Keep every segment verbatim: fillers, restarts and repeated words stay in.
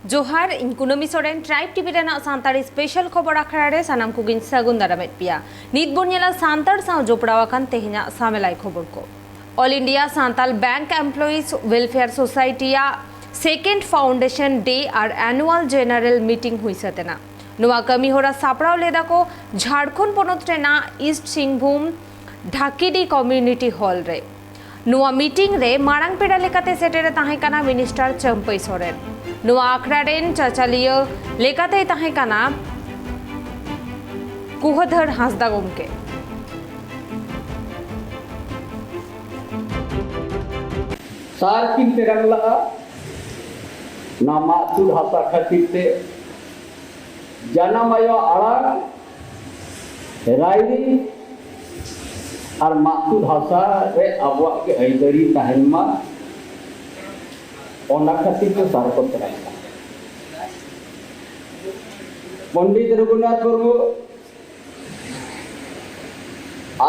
ᱡᱚᱦᱟᱨ, ᱤᱧ ᱠᱩᱱᱟᱹᱢᱤ ᱥᱚᱨᱮᱱ, ᱴᱨᱟᱭᱤᱵᱽ ᱴᱤᱵᱷᱤ ᱨᱮᱱᱟᱜ ᱥᱟᱱᱛᱟᱲᱤ ᱥᱯᱮᱥᱟᱞ ᱠᱷᱚᱵᱚᱨ ᱟᱠᱷᱲᱟ ᱨᱮ ᱥᱟᱱᱟᱢ ᱠᱚᱜᱮᱧ ᱥᱟᱹᱜᱩᱱ ᱫᱟᱨᱟᱢᱮᱫ ᱯᱮᱭᱟ᱾ ᱱᱤᱛ ᱵᱚᱱ ᱧᱮᱞᱟ ᱥᱟᱱᱛᱟᱲ ᱥᱟᱶ ᱡᱚᱯᱲᱟᱣ ᱟᱠᱟᱱ ᱛᱮᱦᱮᱧᱟᱜ ᱥᱟᱢᱮᱞᱟᱭ ᱠᱷᱚᱵᱚᱨ ᱠᱚ᱾ All India Santal Bank Employees Welfare Society ᱟᱜ second foundation day ᱟᱨ annual general meeting ᱦᱩᱭ ᱥᱟᱹᱛ ᱮᱱᱟ᱾ ᱱᱚᱣᱟ ᱠᱟᱹᱢᱤ ᱦᱚᱨᱟ ᱥᱟᱯᱲᱟᱣ ᱞᱮᱫᱟ ᱠᱚ ᱡᱷᱟᱲᱠᱷᱚᱸᱰ ᱯᱚᱱᱚᱛ ᱨᱮᱱᱟᱜ ᱤᱥᱴ ᱥᱤᱝᱵᱷᱩᱢ ᱰᱷᱟᱠᱤᱰᱤ ᱠᱚᱢᱤᱭᱩᱱᱤᱴᱤ ᱦᱚᱞ ᱨᱮ᱾ ᱱᱚᱣᱟ ᱢᱤᱴᱤᱝ ᱨᱮ ᱢᱟᱨᱟᱝ ᱯᱮᱲᱟ ᱞᱮᱠᱟᱛᱮ ᱥᱮᱴᱮᱨ ᱮ ᱛᱟᱦᱮᱸ ᱠᱟᱱᱟ ᱢᱤᱱᱤᱥᱴᱟᱨ ᱪᱟᱹᱢᱯᱟᱹᱭ ᱥᱚᱨᱮᱱ᱾ ᱱᱚᱣᱟ ᱟᱠᱷᱲᱟ ᱨᱮᱱ ᱪᱟᱪᱟᱞᱤᱭᱟᱹ ᱞᱮᱠᱟᱛᱮᱭ ᱛᱟᱦᱮᱸ ᱠᱟᱱᱟ ᱠᱩᱦᱟᱹᱫᱷᱟᱹᱨ ᱦᱟᱸᱥᱫᱟ ᱜᱚᱢᱠᱮ᱾ ᱥᱟᱨ ᱠᱤᱱ ᱛᱮᱨᱟᱝ ᱞᱟᱜᱼᱟ, ᱱᱚᱣᱟ ᱢᱟᱜ ᱛᱩᱞ ᱦᱟᱥᱟ ᱠᱷᱟᱹᱛᱤᱨ ᱛᱮ ᱡᱟᱱᱟᱢ ᱟᱭᱳ ᱟᱲᱟᱝ, ᱨᱟᱭᱨᱤᱛ ᱟᱨ ᱢᱟᱜ ᱛᱩᱞ ᱦᱟᱥᱟ ᱨᱮ ᱟᱵᱚᱣᱟᱜ ᱜᱮ ᱟᱹᱭᱫᱟᱹᱨᱤ ᱛᱟᱦᱮᱱ ᱢᱟ, ᱚᱱᱟ ᱠᱷᱟᱹᱛᱤᱨ ᱛᱮ ᱥᱟᱨ ᱠᱚ ᱛᱮᱨᱟᱝ ᱞᱟᱜᱼᱟ᱾ ᱯᱚᱱᱰᱤᱛ ᱨᱚᱜᱷᱩᱱᱟᱛᱷ ᱢᱩᱨᱢᱩ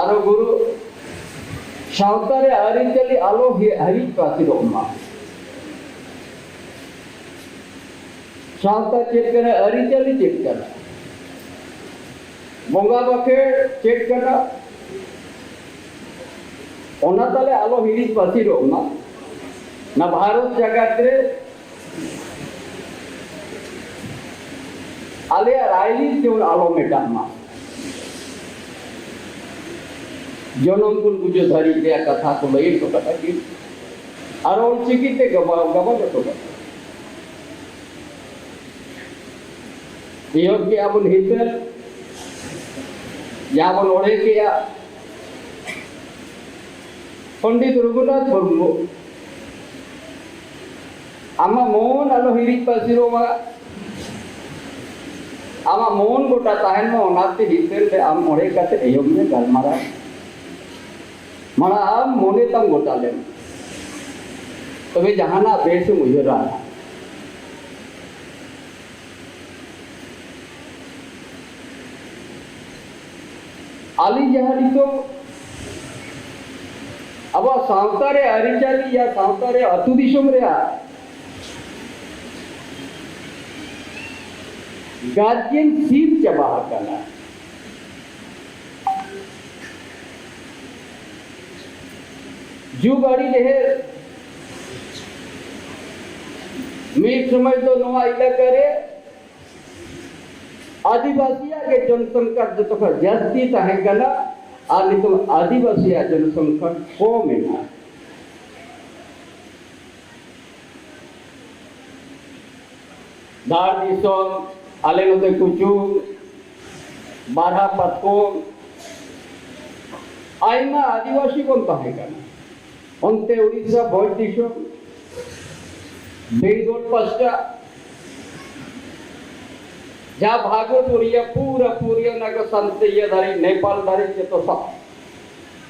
ᱟᱨᱚ ᱜᱩᱨᱩ, ᱥᱟᱶᱛᱟ ᱨᱮ ᱟᱹᱨᱤᱪᱟᱹᱞᱤ ᱟᱞᱚ ᱦᱤ-, ᱦᱤᱨᱤᱡ ᱯᱟᱹᱥᱤᱨᱚᱜ ᱢᱟ᱾ ᱥᱟᱶᱛᱟ ᱪᱮᱫ ᱠᱟᱱᱟ, ᱟᱹᱨᱤᱪᱟᱹᱞᱤ ᱪᱮᱫ ᱠᱟᱱᱟ, ᱵᱚᱸᱜᱟ ᱵᱟᱠᱷᱮᱲ ᱪᱮᱫ ᱠᱟᱱᱟ, ᱚᱱᱟ ᱛᱟᱞᱮ ᱟᱞᱚ ᱦᱤᱨᱤᱡ ᱯᱟᱹᱥᱤᱨᱚᱜ ᱢᱟ᱾ ᱱᱟ ᱵᱷᱟᱨᱚᱛ ᱡᱟᱠᱟᱛ ᱨᱮ ᱟᱞᱮᱭᱟᱜ ᱨᱟᱭᱨᱤᱛ ᱡᱮᱢᱚᱱ ᱟᱞᱚ ᱢᱮᱴᱟᱜ ᱢᱟ᱾ ᱡᱚᱱᱚᱢ ᱵᱚᱱ ᱵᱩᱡᱷᱟᱹᱣ ᱫᱷᱟᱹᱨᱤᱡ ᱨᱮᱭᱟᱜ ᱠᱟᱛᱷᱟ ᱠᱚ ᱞᱟᱹᱭ ᱦᱚᱴᱚ ᱠᱟᱫᱟ ᱠᱤᱱ᱾ ᱟᱨ ᱚᱞ ᱪᱤᱠᱤ ᱛᱮ ᱜᱟᱵᱟ-, ᱜᱟᱵᱟᱱ ᱦᱚᱴᱚ ᱠᱟᱫᱟ᱾ ᱮᱦᱚᱵ ᱠᱮᱜᱼᱟ ᱵᱚᱱ ᱦᱤᱛᱟᱹᱞ, ᱡᱟᱦᱟᱸ ᱵᱚᱱ ᱚᱬᱦᱮ ᱠᱮᱜᱼᱟ, ᱯᱚᱱᱰᱤᱛ ᱨᱚᱜᱷᱩᱱᱟᱛᱷ ᱢᱩᱨᱢᱩ, ᱟᱢᱟᱜ ᱢᱚᱱ ᱟᱞᱚ ᱦᱤᱨᱤᱡ ᱯᱟᱹᱥᱤᱨᱚᱜ ᱢᱟ, ᱟᱢᱟᱜ ᱢᱚᱱ ᱜᱚᱴᱟ ᱛᱟᱦᱮᱱ ᱢᱟ, ᱚᱱᱟᱛᱮ ᱦᱤᱛᱟᱹᱞ ᱨᱮ ᱟᱢ ᱚᱬᱦᱮ ᱠᱟᱛᱮ ᱮᱦᱚᱵ ᱢᱮ ᱜᱟᱞᱢᱟᱨᱟᱣ᱾ ᱢᱟᱲᱟᱝ ᱟᱢ ᱢᱚᱱᱮ ᱛᱟᱢ ᱜᱚᱴᱟ ᱞᱮᱢ, ᱛᱚᱵᱮ ᱡᱟᱦᱟᱱᱟᱜ ᱵᱮᱥ ᱮᱢ ᱩᱭᱦᱟᱹᱨᱟ᱾ ᱟᱹᱞᱤᱧ ᱡᱟᱦᱟᱸ ᱱᱤᱛᱚᱜ ᱟᱵᱚᱣᱟᱜ ᱥᱟᱶᱛᱟ ᱨᱮ ᱟᱹᱨᱤᱪᱟᱹᱞᱤ ᱭᱟ ᱥᱟᱶᱛᱟ ᱨᱮ ᱟᱹᱛᱩ ᱫᱤᱥᱚᱢ ᱨᱮᱭᱟᱜ ᱜᱟᱨᱡᱮᱱ ᱥᱤᱫ ᱪᱟᱵᱟ ᱟᱠᱟᱱᱟ᱾ ᱡᱩᱜᱽ ᱟᱹᱰᱤ ᱰᱷᱮᱨ᱾ ᱢᱤᱫ ᱥᱚᱢᱚᱭ ᱫᱚ ᱱᱚᱣᱟ ᱮᱞᱟᱠᱟ ᱨᱮ ᱟᱹᱫᱤᱵᱟᱹᱥᱤᱭᱟᱜ ᱜᱮ ᱡᱚᱱᱥᱚᱝᱠᱷᱟ ᱡᱚᱛᱚ ᱠᱷᱚᱱ ᱡᱟᱹᱥᱛᱤ ᱛᱟᱦᱮᱸ ᱠᱟᱱᱟ, ᱟᱨ ᱱᱤᱛᱚᱜ ᱟᱹᱫᱤᱵᱟᱹᱥᱤᱭᱟᱜ ᱡᱚᱱᱥᱚᱝᱠᱷᱟ ᱠᱚᱢ ᱮᱱᱟ᱾ ᱫᱷᱟᱲ ᱫᱤᱥᱚᱢ, ᱟᱞᱮ ᱱᱚᱛᱮ ᱠᱩᱪᱩ, ᱵᱟᱨᱦᱟ ᱯᱟᱛᱠᱚᱢ, ᱟᱭᱢᱟ ᱟᱹᱫᱤᱵᱟᱹᱥᱤ ᱵᱚᱱ ᱛᱟᱦᱮᱸ ᱠᱟᱱᱟ᱾ ᱚᱱᱛᱮ ᱩᱲᱤᱥᱥᱟ ᱵᱷᱚᱸᱡᱽ ᱫᱤᱥᱚᱢ, ᱵᱮᱝᱜᱚᱞ ᱯᱟᱥᱴᱟ, ᱡᱟ ᱵᱷᱟᱜᱚ ᱯᱩᱨᱤᱭᱟ, ᱯᱩᱨᱟ ᱯᱩᱨᱤᱭᱟ ᱱᱟᱜᱟ ᱥᱟᱱᱛᱮ ᱤᱭᱟᱹ ᱫᱷᱟᱹᱨᱤᱡ, ᱱᱮᱯᱟᱞ ᱫᱷᱟᱹᱨᱤᱡ ᱡᱚᱛᱚ ᱥᱟᱵ᱾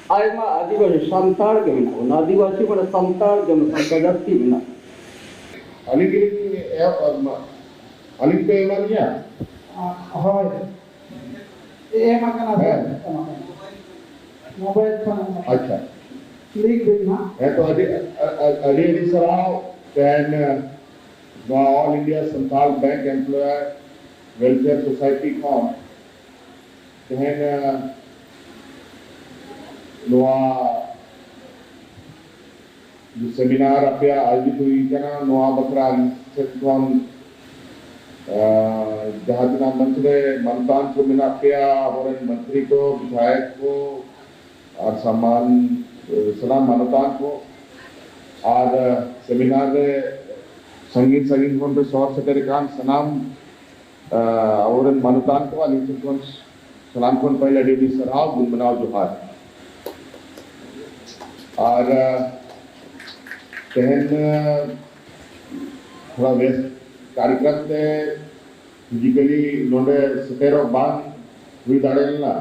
ᱟᱭᱢᱟ ᱟᱹᱫᱤᱵᱟᱹᱥᱤ ᱥᱟᱱᱛᱟᱲ ᱜᱮ ᱢᱮᱱᱟᱜ ᱵᱚᱱᱟ᱾ ᱟᱹᱫᱤᱵᱟᱹᱥᱤ ᱢᱟᱱᱮ ᱥᱟᱱᱛᱟᱲ ᱡᱚᱱᱚᱥᱚᱝᱠᱷᱟ ᱡᱟᱹᱥᱛᱤ ᱢᱮᱱᱟᱜ᱾ ᱟᱹᱞᱤᱧ ᱜᱮᱞᱤᱧ ᱮᱦᱚᱵ, ᱟᱹᱞᱤᱧ ᱯᱮ ᱮᱢᱟ ᱞᱤᱧᱟ? ᱦᱳᱭ, ᱮᱢ ᱟᱠᱟᱱᱟ ᱥᱮ? ᱦᱮᱸ᱾ ᱮᱢ ᱟᱠᱟᱱᱟ᱾ ᱢᱳᱵᱟᱭᱤᱞ ᱯᱷᱳᱱ ᱮᱢ ᱟᱠᱟᱱᱟ᱾ ᱟᱪᱪᱷᱟ᱾ ᱞᱤᱠ ᱵᱤᱱ ᱦᱟᱸᱜ᱾ ᱦᱮᱸ, ᱛᱚ ᱟᱹᱰᱤ, ᱟ-, ᱟ-, ᱟᱹᱰᱤ, ᱟᱹᱰᱤ ᱥᱟᱨᱦᱟᱣ᱾ ᱛᱮᱦᱮᱧ ᱱᱚᱣᱟ All India Santal Bank Employee Welfare Society ᱠᱷᱚᱱ ᱛᱮᱦᱮᱧ ᱱᱚᱣᱟ ᱥᱮᱢᱤᱱᱟᱨ ᱟᱯᱮᱭᱟᱜ ᱟᱭᱳᱡᱤᱛ ᱦᱩᱭ ᱠᱟᱱᱟ, ᱱᱚᱣᱟ ᱵᱟᱠᱷᱨᱟ ᱟᱹᱞᱤᱧ ᱥᱮᱫ ᱠᱷᱚᱱ, ᱟᱸ, ᱡᱟᱦᱟᱸ ᱛᱤᱱᱟᱹᱜ ᱢᱚᱧᱪ ᱨᱮ ᱢᱟᱱᱚᱛᱟᱱ ᱠᱚ ᱢᱮᱱᱟᱜ ᱯᱮᱭᱟ, ᱟᱵᱚᱨᱮᱱ ᱢᱚᱱᱛᱨᱤ ᱠᱚ, ᱵᱤᱫᱷᱟᱭᱚᱠ ᱠᱚ, ᱟᱨ ᱥᱟᱢᱟᱱ, ᱥᱟᱱᱟᱢ ᱢᱟᱱᱚᱛᱟᱱ ᱠᱚ, ᱟᱨ ᱥᱮᱢᱤᱱᱟᱨ ᱨᱮ ᱥᱟᱺᱜᱤᱧ ᱥᱟᱺᱜᱤᱧ ᱠᱷᱚᱱ ᱯᱮ ᱥᱚᱦᱚᱨ ᱥᱮᱴᱮᱨ ᱟᱠᱟᱱ ᱥᱟᱱᱟᱢ ᱟᱵᱚᱨᱮᱱ ᱢᱟᱱᱚᱛᱟᱱ ᱠᱚ, ᱟᱹᱞᱤᱧ ᱥᱮᱫ ᱠᱷᱚᱱ ᱥᱟᱱᱟᱢ ᱠᱷᱚᱱ ᱯᱟᱹᱦᱤᱞ ᱟᱹᱰᱤ ᱟᱹᱰᱤ ᱥᱟᱨᱦᱟᱣ, ᱜᱩᱱ ᱢᱟᱱᱟᱣ ᱡᱚᱦᱟᱨ᱾ ᱟᱨ, ᱟ, ᱛᱮᱦᱮᱧ, ᱟ, ᱛᱷᱚᱲᱟ ᱵᱮᱥ ᱠᱟᱨᱭᱚᱠᱨᱚᱢ ᱛᱮ ᱯᱷᱤᱡᱤᱠᱮᱞᱤ ᱱᱚᱰᱮ ᱥᱮᱴᱮᱨᱚᱜ ᱵᱟᱝ ᱦᱩᱭ ᱫᱟᱲᱮ ᱞᱮᱱᱟ,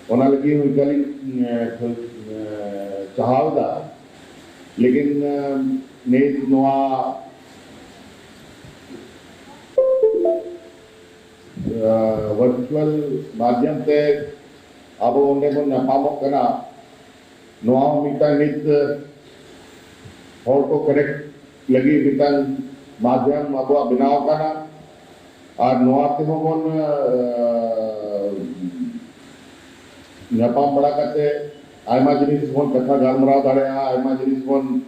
ᱚᱱᱟ ᱞᱟᱹᱜᱤᱫ ᱦᱚᱸ ᱤᱠᱟᱹᱞᱤᱧ, ᱮ, ᱮ, ᱪᱟᱦᱟᱣ ᱮᱫᱟ᱾ ᱞᱮᱠᱤᱱ, ᱮ, ᱱᱤᱛ ᱱᱚᱣᱟ ᱟᱸ, ᱵᱷᱟᱨᱪᱩᱣᱟᱞ ᱢᱟᱫᱽᱫᱷᱚᱢ ᱛᱮ ᱟᱵᱚ ᱚᱸᱰᱮ ᱵᱚᱱ ᱧᱟᱯᱟᱢᱚᱜ ᱠᱟᱱᱟ᱾ ᱱᱚᱣᱟ ᱦᱚᱸ ᱢᱤᱫᱴᱟᱝ ᱱᱤᱛ ᱦᱚᱲ ᱠᱚ ᱠᱟᱱᱮᱠᱴ ᱞᱟᱹᱜᱤᱫ ᱢᱤᱫᱴᱟᱝ ᱢᱟᱫᱽᱫᱷᱚᱢ ᱟᱵᱚᱣᱟᱜ ᱵᱮᱱᱟᱣ ᱟᱠᱟᱱᱟ᱾ ᱟᱨ ᱱᱚᱣᱟ ᱛᱮᱦᱚᱸ ᱵᱚᱱ ᱧᱟᱯᱟᱢ ᱵᱟᱲᱟ ᱠᱟᱛᱮ ᱟᱭᱢᱟ ᱡᱤᱱᱤᱥ ᱵᱚᱱ ᱠᱟᱛᱷᱟ ᱜᱟᱞᱢᱟᱨᱟᱣ ᱫᱟᱲᱮᱭᱟᱜᱼᱟ, ᱟᱭᱢᱟ ᱡᱤᱱᱤᱥ ᱵᱚᱱ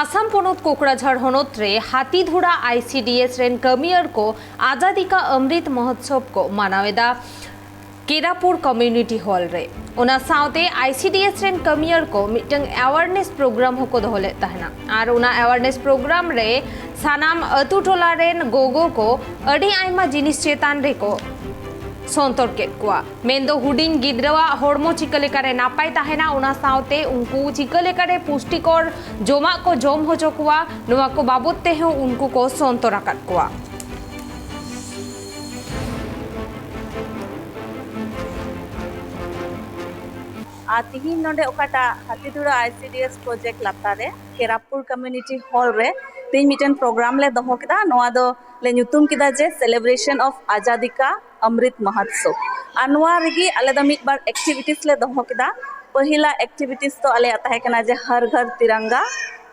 ᱟᱥᱟᱢ ᱯᱚᱱᱚᱛ ᱠᱳᱠᱲᱟᱡᱷᱟᱲ ᱦᱚᱱᱚᱛ ᱨᱮ ᱦᱟᱛᱤᱫᱷᱩᱲᱟ ᱟᱭᱥᱤᱰᱤᱮᱥ ᱨᱮᱱ ᱠᱟᱹᱢᱤᱭᱟᱹᱨ ᱠᱚ ᱟᱡᱟᱫᱤ ᱠᱟ ᱚᱢᱨᱤᱛ ᱢᱚᱦᱳᱛᱥᱚᱵ ᱠᱚ ᱢᱟᱱᱟᱣ ᱮᱫᱟ᱾ ᱠᱮᱨᱟᱯᱩᱨ ᱠᱚᱢᱤᱭᱩᱱᱤᱴᱤ ᱦᱚᱞ ᱨᱮ᱾ ᱚᱱᱟ ᱥᱟᱶᱛᱮ ᱟᱭᱥᱤᱰᱤᱮᱥ ᱨᱮᱱ ᱠᱟᱹᱢᱤᱭᱟᱹᱨ ᱠᱚ ᱢᱤᱫᱴᱟᱝ ᱮᱣᱟᱨᱱᱮᱥ ᱯᱨᱳᱜᱨᱟᱢ ᱦᱚᱸᱠᱚ ᱫᱚᱦᱚ ᱞᱮᱫ ᱛᱟᱦᱮᱱᱟ ᱟᱨ ᱚᱱᱟ ᱮᱣᱟᱨᱱᱮᱥ ᱯᱨᱳᱜᱨᱟᱢ ᱨᱮ ᱥᱟᱱᱟᱢ ᱟᱹᱛᱩ ᱴᱚᱞᱟ ᱨᱮᱱ ᱜᱚᱜᱚ ᱠᱚ ᱟᱹᱰᱤ ᱟᱭᱢᱟ ᱡᱤᱱᱤᱥ ᱪᱮᱛᱟᱱ ᱨᱮᱠᱚ ᱥᱚᱱᱛᱚᱨ ᱠᱮᱫ ᱠᱚᱣᱟ᱾ ᱢᱮᱱᱫᱚ ᱦᱩᱰᱤᱧ ᱜᱤᱫᱽᱨᱟᱹᱣᱟᱜ ᱦᱚᱲᱢᱚ ᱪᱤᱠᱟᱹ ᱞᱮᱠᱟᱨᱮ ᱱᱟᱯᱟᱭ ᱛᱟᱦᱮᱱᱟ, ᱚᱱᱟ ᱥᱟᱶᱛᱮ ᱩᱱᱠᱩ ᱪᱤᱠᱟᱹ ᱞᱮᱠᱟᱨᱮ ᱯᱩᱥᱴᱤᱠᱚᱨ ᱡᱚᱢᱟᱜ ᱠᱚ ᱡᱚᱢ ᱦᱚᱪᱚ ᱠᱚᱣᱟ, ᱱᱚᱣᱟ ᱠᱚ ᱵᱟᱵᱚᱛ ᱛᱮᱦᱚᱸ ᱩᱱᱠᱩ ᱠᱚ ᱥᱚᱱᱛᱚᱨ ᱟᱠᱟᱫ ᱠᱚᱣᱟ᱾ ᱟᱨ ᱛᱤᱦᱤᱧ ᱱᱚᱰᱮ ᱚᱠᱟᱴᱟᱜ ᱦᱟᱛᱤᱫᱷᱩᱲᱟ ᱟᱭᱥᱤᱰᱤᱮᱥ ᱯᱨᱚᱡᱮᱠᱴ ᱞᱟᱛᱟᱨ ᱨᱮ ᱠᱮᱨᱟᱯᱩᱨ ᱠᱚᱢᱤᱭᱩᱱᱤᱴᱤ ᱦᱚᱞ ᱨᱮ ᱛᱤᱦᱤᱧ ᱢᱤᱫᱴᱮᱱ ᱯᱨᱳᱜᱨᱟᱢ ᱞᱮ ᱫᱚᱦᱚ ᱠᱮᱫᱟ᱾ ᱱᱚᱣᱟ ᱫᱚ ᱞᱮ ᱧᱩᱛᱩᱢ ᱠᱮᱫᱟ ᱡᱮ Celebration of Azadi Ka Amrit Mahotsav᱾ ᱟᱨ ᱱᱚᱣᱟ ᱨᱮᱜᱮ ᱟᱞᱮ ᱫᱚ ᱢᱤᱫ ᱵᱟᱨ ᱮᱠᱴᱤᱵᱷᱤᱴᱤᱥ ᱞᱮ ᱫᱚᱦᱚ ᱠᱮᱫᱟ᱾ ᱯᱟᱹᱦᱤᱞᱟᱜ ᱮᱠᱴᱤᱵᱷᱤᱴᱤᱥ ᱫᱚ ᱟᱞᱮᱭᱟᱜ ᱛᱟᱦᱮᱸ ᱠᱟᱱᱟ ᱡᱮ ᱦᱟᱨ ᱜᱷᱟᱨ ᱛᱤᱨᱟᱝᱜᱟ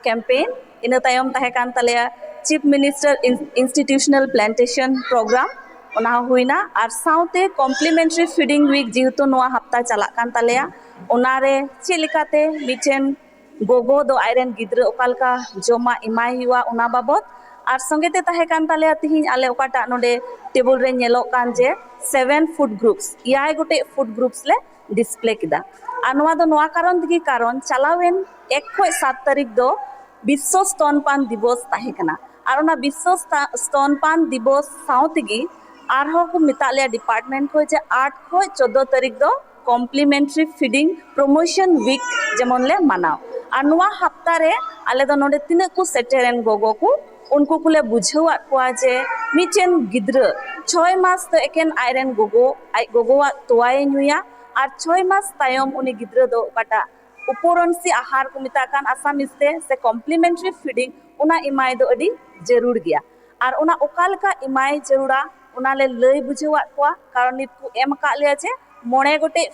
ᱠᱮᱢᱯᱮᱱ, ᱤᱱᱟᱹ ᱛᱟᱭᱚᱢ ᱛᱟᱦᱮᱸ ᱠᱟᱱ ᱛᱟᱞᱮᱭᱟ ᱪᱤᱯ ᱢᱤᱱᱤᱥᱴᱟᱨ ᱤᱱᱥᱴᱤᱴᱤᱭᱩᱥᱚᱱᱟᱞ ᱯᱞᱟᱱᱴᱮᱥᱚᱱ ᱯᱨᱳᱜᱨᱟᱢ, ᱚᱱᱟ ᱦᱚᱸ ᱦᱩᱭᱱᱟ᱾ ᱟᱨ ᱥᱟᱶᱛᱮ ᱠᱚᱢᱯᱞᱤᱢᱮᱱᱴᱟᱨᱤ ᱯᱷᱤᱰᱤᱝ ᱣᱤᱠ, ᱡᱮᱦᱮᱛᱩ ᱱᱚᱣᱟ ᱦᱟᱯᱛᱟ ᱪᱟᱞᱟᱜ ᱠᱟᱱ ᱛᱟᱞᱮᱭᱟ, ᱚᱱᱟᱨᱮ ᱪᱮᱫ ᱞᱮᱠᱟᱛᱮ ᱢᱤᱫᱴᱮᱱ ᱜᱚᱜᱚ ᱫᱚ ᱟᱡᱨᱮᱱ ᱜᱤᱫᱽᱨᱟᱹ ᱚᱠᱟ ᱞᱮᱠᱟ ᱡᱚᱢᱟᱜ ᱮᱢᱟᱭ ᱦᱩᱭᱩᱜᱼᱟ, ᱚᱱᱟ ᱵᱟᱵᱚᱛ᱾ ᱟᱨ ᱥᱚᱸᱜᱮ ᱛᱮ ᱛᱟᱦᱮᱸ ᱠᱟᱱ ᱛᱟᱞᱮᱭᱟ ᱛᱤᱦᱤᱧ ᱟᱞᱮ ᱚᱠᱟᱴᱟᱜ ᱱᱚᱰᱮ ᱴᱮᱵᱩᱞ ᱨᱮ ᱧᱮᱞᱚᱜ ᱠᱟᱱ ᱡᱮ ᱥᱮᱵᱷᱮᱱ ᱯᱷᱩᱰ ᱜᱨᱩᱯᱥ, ᱮᱭᱟᱭ ᱜᱚᱴᱮᱡ ᱯᱷᱩᱰ ᱜᱨᱩᱯᱥ ᱞᱮ ᱰᱤᱥᱯᱞᱮ ᱠᱮᱫᱟ᱾ ᱟᱨ ᱱᱚᱣᱟ ᱫᱚ ᱱᱚᱣᱟ ᱠᱟᱨᱚᱱ ᱛᱮᱜᱮ, ᱠᱟᱨᱚᱱ ᱪᱟᱞᱟᱣᱮᱱ ᱮᱠ ᱠᱷᱚᱡ ᱥᱟᱛ ᱛᱟᱹᱨᱤᱠᱷ ᱫᱚ ᱵᱤᱥᱥᱚ ᱥᱛᱚᱱᱯᱟᱱ ᱫᱤᱵᱚᱥ ᱛᱟᱦᱮᱸ ᱠᱟᱱᱟ᱾ ᱟᱨ ᱚᱱᱟ ᱵᱤᱥᱥᱚ ᱥᱛᱟ- ᱥᱛᱚᱱᱯᱟᱱ ᱫᱤᱵᱚᱥ ᱥᱟᱶ ᱛᱮᱜᱮ ᱟᱨᱦᱚᱸ ᱠᱚ ᱢᱮᱛᱟᱜ ᱞᱮᱭᱟ ᱰᱤᱯᱟᱨᱴᱢᱮᱱᱴ ᱠᱷᱚᱡ ᱡᱮ ᱟᱴ ᱠᱷᱚᱡ ᱪᱳᱫᱫᱳ ᱛᱟᱹᱨᱤᱠᱷ ᱫᱚ ᱠᱚᱢᱯᱞᱤᱢᱮᱱᱴᱟᱨᱤ ᱯᱷᱤᱰᱤᱝ ᱯᱨᱳᱢᱳᱥᱚᱱ ᱣᱤᱠ ᱡᱮᱢᱚᱱ ᱞᱮ ᱢᱟᱱᱟᱣ᱾ ᱟᱨ ᱱᱚᱣᱟ ᱦᱟᱯᱛᱟ ᱨᱮ ᱟᱞᱮ ᱫᱚ ᱱᱚᱰᱮ ᱛᱤᱱᱟᱹᱜ ᱠᱚ ᱥᱮᱴᱮᱨᱮᱱ ᱜᱚᱜᱚ ᱠᱚ, ᱩᱱᱠᱩ ᱠᱚᱞᱮ ᱵᱩᱡᱷᱟᱹᱣᱟᱫ ᱠᱚᱣᱟ ᱡᱮ ᱢᱤᱫᱴᱮᱱ ᱜᱤᱫᱽᱨᱟᱹ ᱪᱷᱚᱭ ᱢᱟᱥ ᱫᱚ ᱮᱠᱮᱱ ᱟᱡᱨᱮᱱ ᱜᱚᱜᱚ, ᱟᱡ ᱜᱚᱜᱚᱣᱟᱜ ᱛᱚᱣᱟᱭ ᱧᱩᱭᱟ, ᱟᱨ ᱪᱷᱚᱭ ᱢᱟᱥ ᱛᱟᱭᱚᱢ ᱩᱱᱤ ᱜᱤᱫᱽᱨᱟᱹ ᱫᱚ ᱚᱠᱟᱴᱟᱜ ᱩᱯᱚᱨᱚᱱᱥᱤ ᱟᱦᱟᱨ ᱠᱚ ᱢᱮᱛᱟᱜ ᱠᱟᱱ ᱟᱥᱟᱢᱤᱡ ᱛᱮ, ᱥᱮ ᱠᱚᱢᱯᱞᱤᱢᱮᱱᱴᱟᱨᱤ ᱯᱷᱤᱰᱤᱝ, ᱚᱱᱟ ᱮᱢᱟᱭ ᱫᱚ ᱟᱹᱰᱤ ᱡᱟᱹᱨᱩᱲ ᱜᱮᱭᱟ᱾ ᱟᱨ ᱚᱱᱟ ᱚᱠᱟ ᱞᱮᱠᱟ ᱮᱢᱟᱭ ᱡᱟᱹᱨᱩᱲᱟ, ᱚᱱᱟ ᱞᱮ ᱞᱟᱹᱭ ᱵᱩᱡᱷᱟᱹᱣᱟᱫ ᱠᱚᱣᱟ᱾ ᱠᱟᱨᱚᱱ ᱱᱤᱛ ᱠᱚ ᱮᱢ ᱟᱠᱟᱫ ᱞᱮᱭᱟ ᱡᱮ ᱢᱚᱬᱮ ᱜᱚᱴᱮᱡ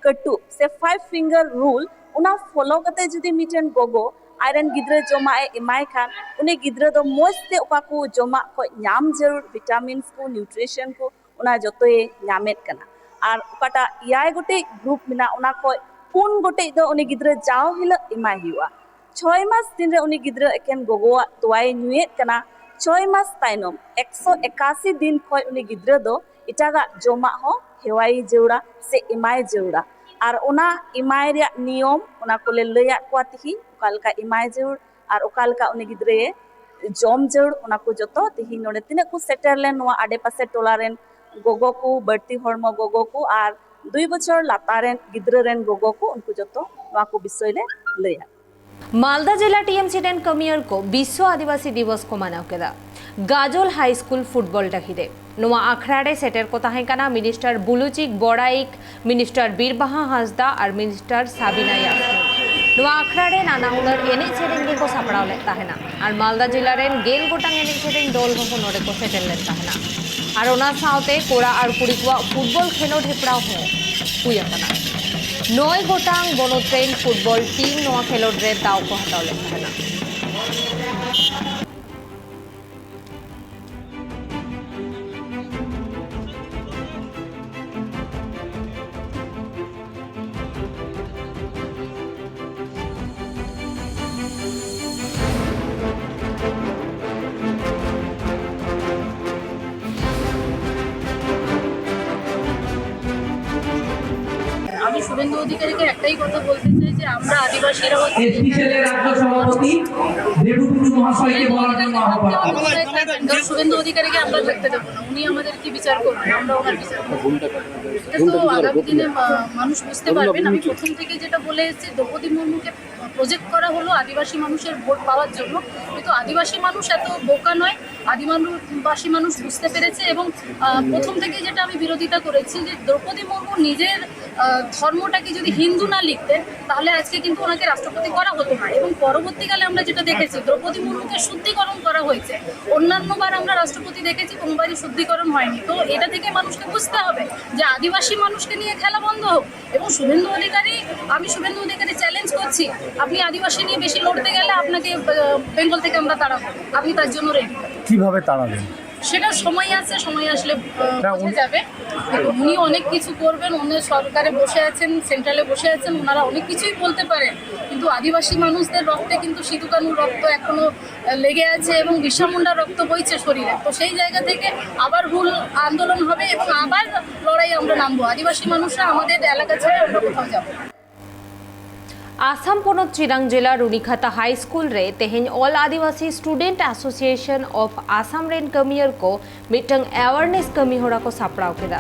ᱠᱟᱹᱴᱩᱵ ᱥᱮ ᱯᱷᱟᱭᱤᱵᱷ ᱯᱷᱤᱝᱜᱟᱨ ᱨᱩᱞ, ᱚᱱᱟ ᱯᱷᱚᱞᱳ ᱠᱟᱛᱮ ᱡᱩᱫᱤ ᱢᱤᱫᱴᱮᱱ ᱜᱚᱜᱚ ᱟᱡᱨᱮᱱ ᱜᱤᱫᱽᱨᱟᱹ ᱡᱚᱢᱟᱜ ᱮ ᱮᱢᱟᱭ ᱠᱷᱟᱱ, ᱩᱱᱤ ᱜᱤᱫᱽᱨᱟᱹ ᱫᱚ ᱢᱚᱡᱽ ᱛᱮ ᱚᱠᱟ ᱠᱚ ᱡᱚᱢᱟᱜ ᱠᱷᱚᱡ ᱧᱟᱢ ᱡᱟᱹᱨᱩᱲ, ᱵᱷᱤᱴᱟᱢᱤᱱᱥ ᱠᱚ, ᱱᱤᱭᱩᱴᱨᱤᱥᱚᱱ ᱠᱚ, ᱚᱱᱟ ᱡᱚᱛᱚᱭ ᱧᱟᱢᱮᱫ ᱠᱟᱱᱟ᱾ ᱟᱨ ᱚᱠᱟᱴᱟᱜ ᱮᱭᱟᱭ ᱜᱚᱴᱮᱡ ᱜᱨᱩᱯ ᱢᱮᱱᱟᱜ, ᱚᱱᱟ ᱠᱷᱚᱡ ᱯᱩᱱ ᱜᱚᱴᱮᱡ ᱫᱚ ᱩᱱᱤ ᱜᱤᱫᱽᱨᱟᱹ ᱡᱟᱣ ᱦᱤᱞᱳᱜ ᱮᱢᱟᱭ ᱦᱩᱭᱩᱜᱼᱟ᱾ ᱪᱷᱚᱭ ᱢᱟᱥ ᱫᱤᱱ ᱨᱮ ᱩᱱᱤ ᱜᱤᱫᱽᱨᱟᱹ ᱮᱠᱮᱱ ᱜᱚᱜᱚᱣᱟᱜ ᱛᱚᱣᱟᱭ ᱧᱩᱭᱮᱫ ᱠᱟᱱᱟ᱾ ᱪᱷᱚᱭ ᱢᱟᱥ ᱛᱟᱭᱱᱚᱢ ᱮᱠᱥᱚ ᱮᱠᱟᱥᱤ ᱫᱤᱱ ᱠᱷᱚᱡ ᱩᱱᱤ ᱜᱤᱫᱽᱨᱟᱹ ᱫᱚ ᱮᱴᱟᱜᱟᱜ ᱡᱚᱢᱟᱜ ᱦᱚᱸ ᱦᱮᱣᱟᱭ ᱡᱟᱹᱨᱩᱲᱟ ᱥᱮ ᱮᱢᱟᱭ ᱡᱟᱹᱨᱩᱲᱟ᱾ ᱟᱨ ᱚᱱᱟ ᱮᱢᱟᱭ ᱨᱮᱭᱟᱜ ᱱᱤᱭᱚᱢ, ᱚᱱᱟ ᱠᱚᱞᱮ ᱞᱟᱹᱭᱟᱫ ᱠᱚᱣᱟ ᱛᱤᱦᱤᱧ, ᱚᱠᱟ ᱞᱮᱠᱟ ᱮᱢᱟᱭ ᱡᱟᱹᱨᱩᱲ ᱟᱨ ᱚᱠᱟ ᱞᱮᱠᱟ ᱩᱱᱤ ᱜᱤᱫᱽᱨᱟᱹᱭᱮ ᱡᱚᱢ ᱡᱟᱹᱨᱩᱲ, ᱚᱱᱟ ᱠᱚ ᱡᱚᱛᱚ ᱛᱤᱦᱤᱧ ᱱᱚᱰᱮ ᱛᱤᱱᱟᱹᱜ ᱠᱚ ᱥᱮᱴᱮᱨ ᱞᱮᱱ ᱱᱚᱣᱟ ᱟᱰᱮᱯᱟᱥᱮ ᱴᱚᱞᱟ ᱨᱮᱱ ᱜᱚᱜᱚ ᱠᱚ, ᱵᱟᱹᱲᱛᱤ ᱦᱚᱲᱢᱚ ᱜᱚᱜᱚ ᱠᱚ ᱟᱨ ᱫᱩᱭ ᱵᱚᱪᱷᱚᱨ ᱞᱟᱛᱟᱨ ᱨᱮᱱ ᱜᱤᱫᱽᱨᱟᱹ ᱨᱮᱱ ᱜᱚᱜᱚ ᱠᱚ, ᱩᱱᱠᱩ ᱡᱚᱛᱚ ᱱᱚᱣᱟ ᱠᱚ ᱵᱤᱥᱚᱭ ᱞᱮ ᱞᱟᱹᱭᱟ᱾ ᱢᱟᱞᱫᱟ ᱡᱮᱞᱟ ᱴᱤᱮᱢᱥᱤ ᱨᱮᱱ ᱠᱟᱹᱢᱤᱭᱟᱹᱨ ᱠᱚ ᱵᱤᱥᱥᱚ ᱟᱹᱫᱤᱵᱟᱹᱥᱤ ᱫᱤᱵᱚᱥ ᱠᱚ ᱢᱟᱱᱟᱣ ᱠᱮᱫᱟ᱾ ᱜᱟᱡᱚᱞ ᱦᱟᱭ ᱥᱠᱩᱞ ᱯᱷᱩᱴᱵᱚᱞ ᱰᱟᱹᱦᱤ ᱨᱮ᱾ ᱱᱚᱣᱟ ᱟᱠᱷᱲᱟ ᱨᱮ ᱥᱮᱴᱮᱨ ᱠᱚ ᱛᱟᱦᱮᱸ ᱠᱟᱱᱟ ᱢᱤᱱᱤᱥᱴᱟᱨ ᱵᱩᱞᱩᱪᱤᱠ ᱵᱚᱲᱟᱭᱤᱠ, ᱢᱤᱱᱤᱥᱴᱟᱨ ᱵᱤᱨᱵᱟᱦᱟ ᱦᱟᱸᱥᱫᱟ ᱟᱨ ᱢᱤᱱᱤᱥᱴᱟᱨ ᱥᱟᱵᱤᱱᱟ ᱭᱟᱥᱢᱤᱱ᱾ ᱱᱚᱣᱟ ᱟᱠᱷᱲᱟ ᱨᱮ ᱱᱟᱱᱟ ᱦᱩᱱᱟᱹᱨ ᱮᱱᱮᱡ ᱥᱮᱨᱮᱧ ᱜᱮᱠᱚ ᱥᱟᱯᱲᱟᱣ ᱞᱮᱫ ᱛᱟᱦᱮᱱᱟ ᱟᱨ ᱢᱟᱞᱫᱟ ᱡᱮᱞᱟ ᱨᱮᱱ ᱜᱮᱞ ᱜᱚᱴᱟᱝ ᱮᱱᱮᱡ ᱥᱮᱨᱮᱧ ᱫᱚᱞ ᱦᱚᱸᱠᱚ ᱱᱚᱰᱮ ᱠᱚ ᱥᱮᱴᱮᱨ ᱞᱮᱱ ᱛᱟᱦᱮᱱᱟ᱾ ᱟᱨ ᱚᱱᱟ ᱥᱟᱶᱛᱮ ᱠᱚᱲᱟ ᱟᱨ ᱠᱩᱲᱤ ᱠᱚᱣᱟᱜ ᱯᱷᱩᱴᱵᱚᱞ ᱠᱷᱮᱞᱳᱰ ᱦᱮᱯᱨᱟᱣ ᱦᱚᱸ ᱦᱩᱭ ᱟᱠᱟᱱᱟ᱾ ᱱᱚᱭ ᱜᱚᱴᱟᱝ ᱵᱚᱱᱚᱛ ᱨᱮᱱ ᱯᱷᱩᱴᱵᱚᱞ ᱴᱤᱢ ᱱᱚᱣᱟ ᱠᱷᱮᱞᱳᱰ ᱨᱮ ᱫᱟᱣ ᱠᱚ ᱦᱟᱛᱟᱣ ᱞᱮᱫ ᱛᱟᱦᱮᱱᱟ᱾ আমি শুভেন্দু অধিকারীকে একটাই কথা বলতে চাই যে আমরা আদিবাসীরা হচ্ছে এসটি সেলের রাজ্য সভাপতি দেবু টুডু মহাশয়কে বলার জন্য আহ্বান করছি। শুভেন্দু অধিকারীকে আমরা থাকতে দেবো না, উনি আমাদের কি বিচার করবেন, আমরা ওনার বিচার করবো। এটা তো আগামী দিনে মা-, মানুষ বুঝতে পারবেন। আমি প্রথম থেকে যেটা বলে এসেছি, দ্রৌপদী মুর্মুকে প্রজেক্ট করা হলো আদিবাসী মানুষের ভোট পাওয়ার জন্য, কিন্তু আদিবাসী মানুষ এত বোকা নয়। আদিবাসী মানুষ বুঝতে পেরেছে এবং আহ, প্রথম থেকে যেটা আমি বিরোধিতা করেছি যে দ্রৌপদী মুর্মু নিজের আহ, ধর্মটাকে যদি হিন্দু না লিখতেন, তাহলে আজকে কিন্তু ওনাকে রাষ্ট্রপতি করা হতো না। এবং পরবর্তীকালে আমরা যেটা দেখেছি, দ্রৌপদী মুর্মুকে শুদ্ধিকরণ করা হয়েছে। অন্যান্য বার আমরা রাষ্ট্রপতি দেখেছি, কোনোবারই শুদ্ধিকরণ হয়নি। তো এটা থেকে মানুষকে বুঝতে হবে যে আদিবাসী মানুষকে নিয়ে খেলা বন্ধ হোক। এবং শুভেন্দু অধিকারী, আমি শুভেন্দু অধিকারী চ্যালেঞ্জ করছি, আপনি আদিবাসী নিয়ে বেশি লড়তে গেলে আপনাকে বেঙ্গল থেকে আমরা তাড়াবো। আপনি তার জন্য রেডি? কিভাবে তাড়াবেন? সেটা সময় আছে, সময় আসলে আহ, না, বোঝা উনি- যাবে। উনি অনেক কিছু করবেন, উনি সরকারে বসে আছেন, সেন্ট্রালে বসে আছেন, ওনারা অনেক কিছুই বলতে পারেন, কিন্তু আদিবাসী মানুষদের রক্তে কিন্তু সিধু কানুর রক্ত এখনো আহ, লেগে আছে এবং বিরসা মুন্ডার রক্ত বইছে শরীরে। তো সেই জায়গা থেকে আবার হুল আন্দোলন হবে এবং আবার লড়াই আমরা নামবো। আদিবাসী মানুষরা আমাদের এলাকা ছেড়ে অন্য কোথাও যাবো। ᱟᱥᱟᱢ ᱯᱚᱱᱚᱛ ᱪᱤᱨᱟᱝ ᱡᱮᱞᱟ ᱨᱩᱱᱤᱠᱷᱟᱛᱟ ᱦᱟᱭ ᱥᱠᱩᱞ ᱨᱮ ᱛᱮᱦᱮᱧ All Adivasi Student Association of Assam ᱨᱮᱱ ᱠᱟᱹᱢᱤᱭᱟᱹᱨ ᱠᱚ ᱢᱤᱫᱴᱟᱝ ᱮᱣᱟᱨᱱᱮᱥ ᱠᱟᱹᱢᱤ ᱦᱚᱨᱟ ᱠᱚ ᱥᱟᱯᱲᱟᱣ ᱠᱮᱫᱟ᱾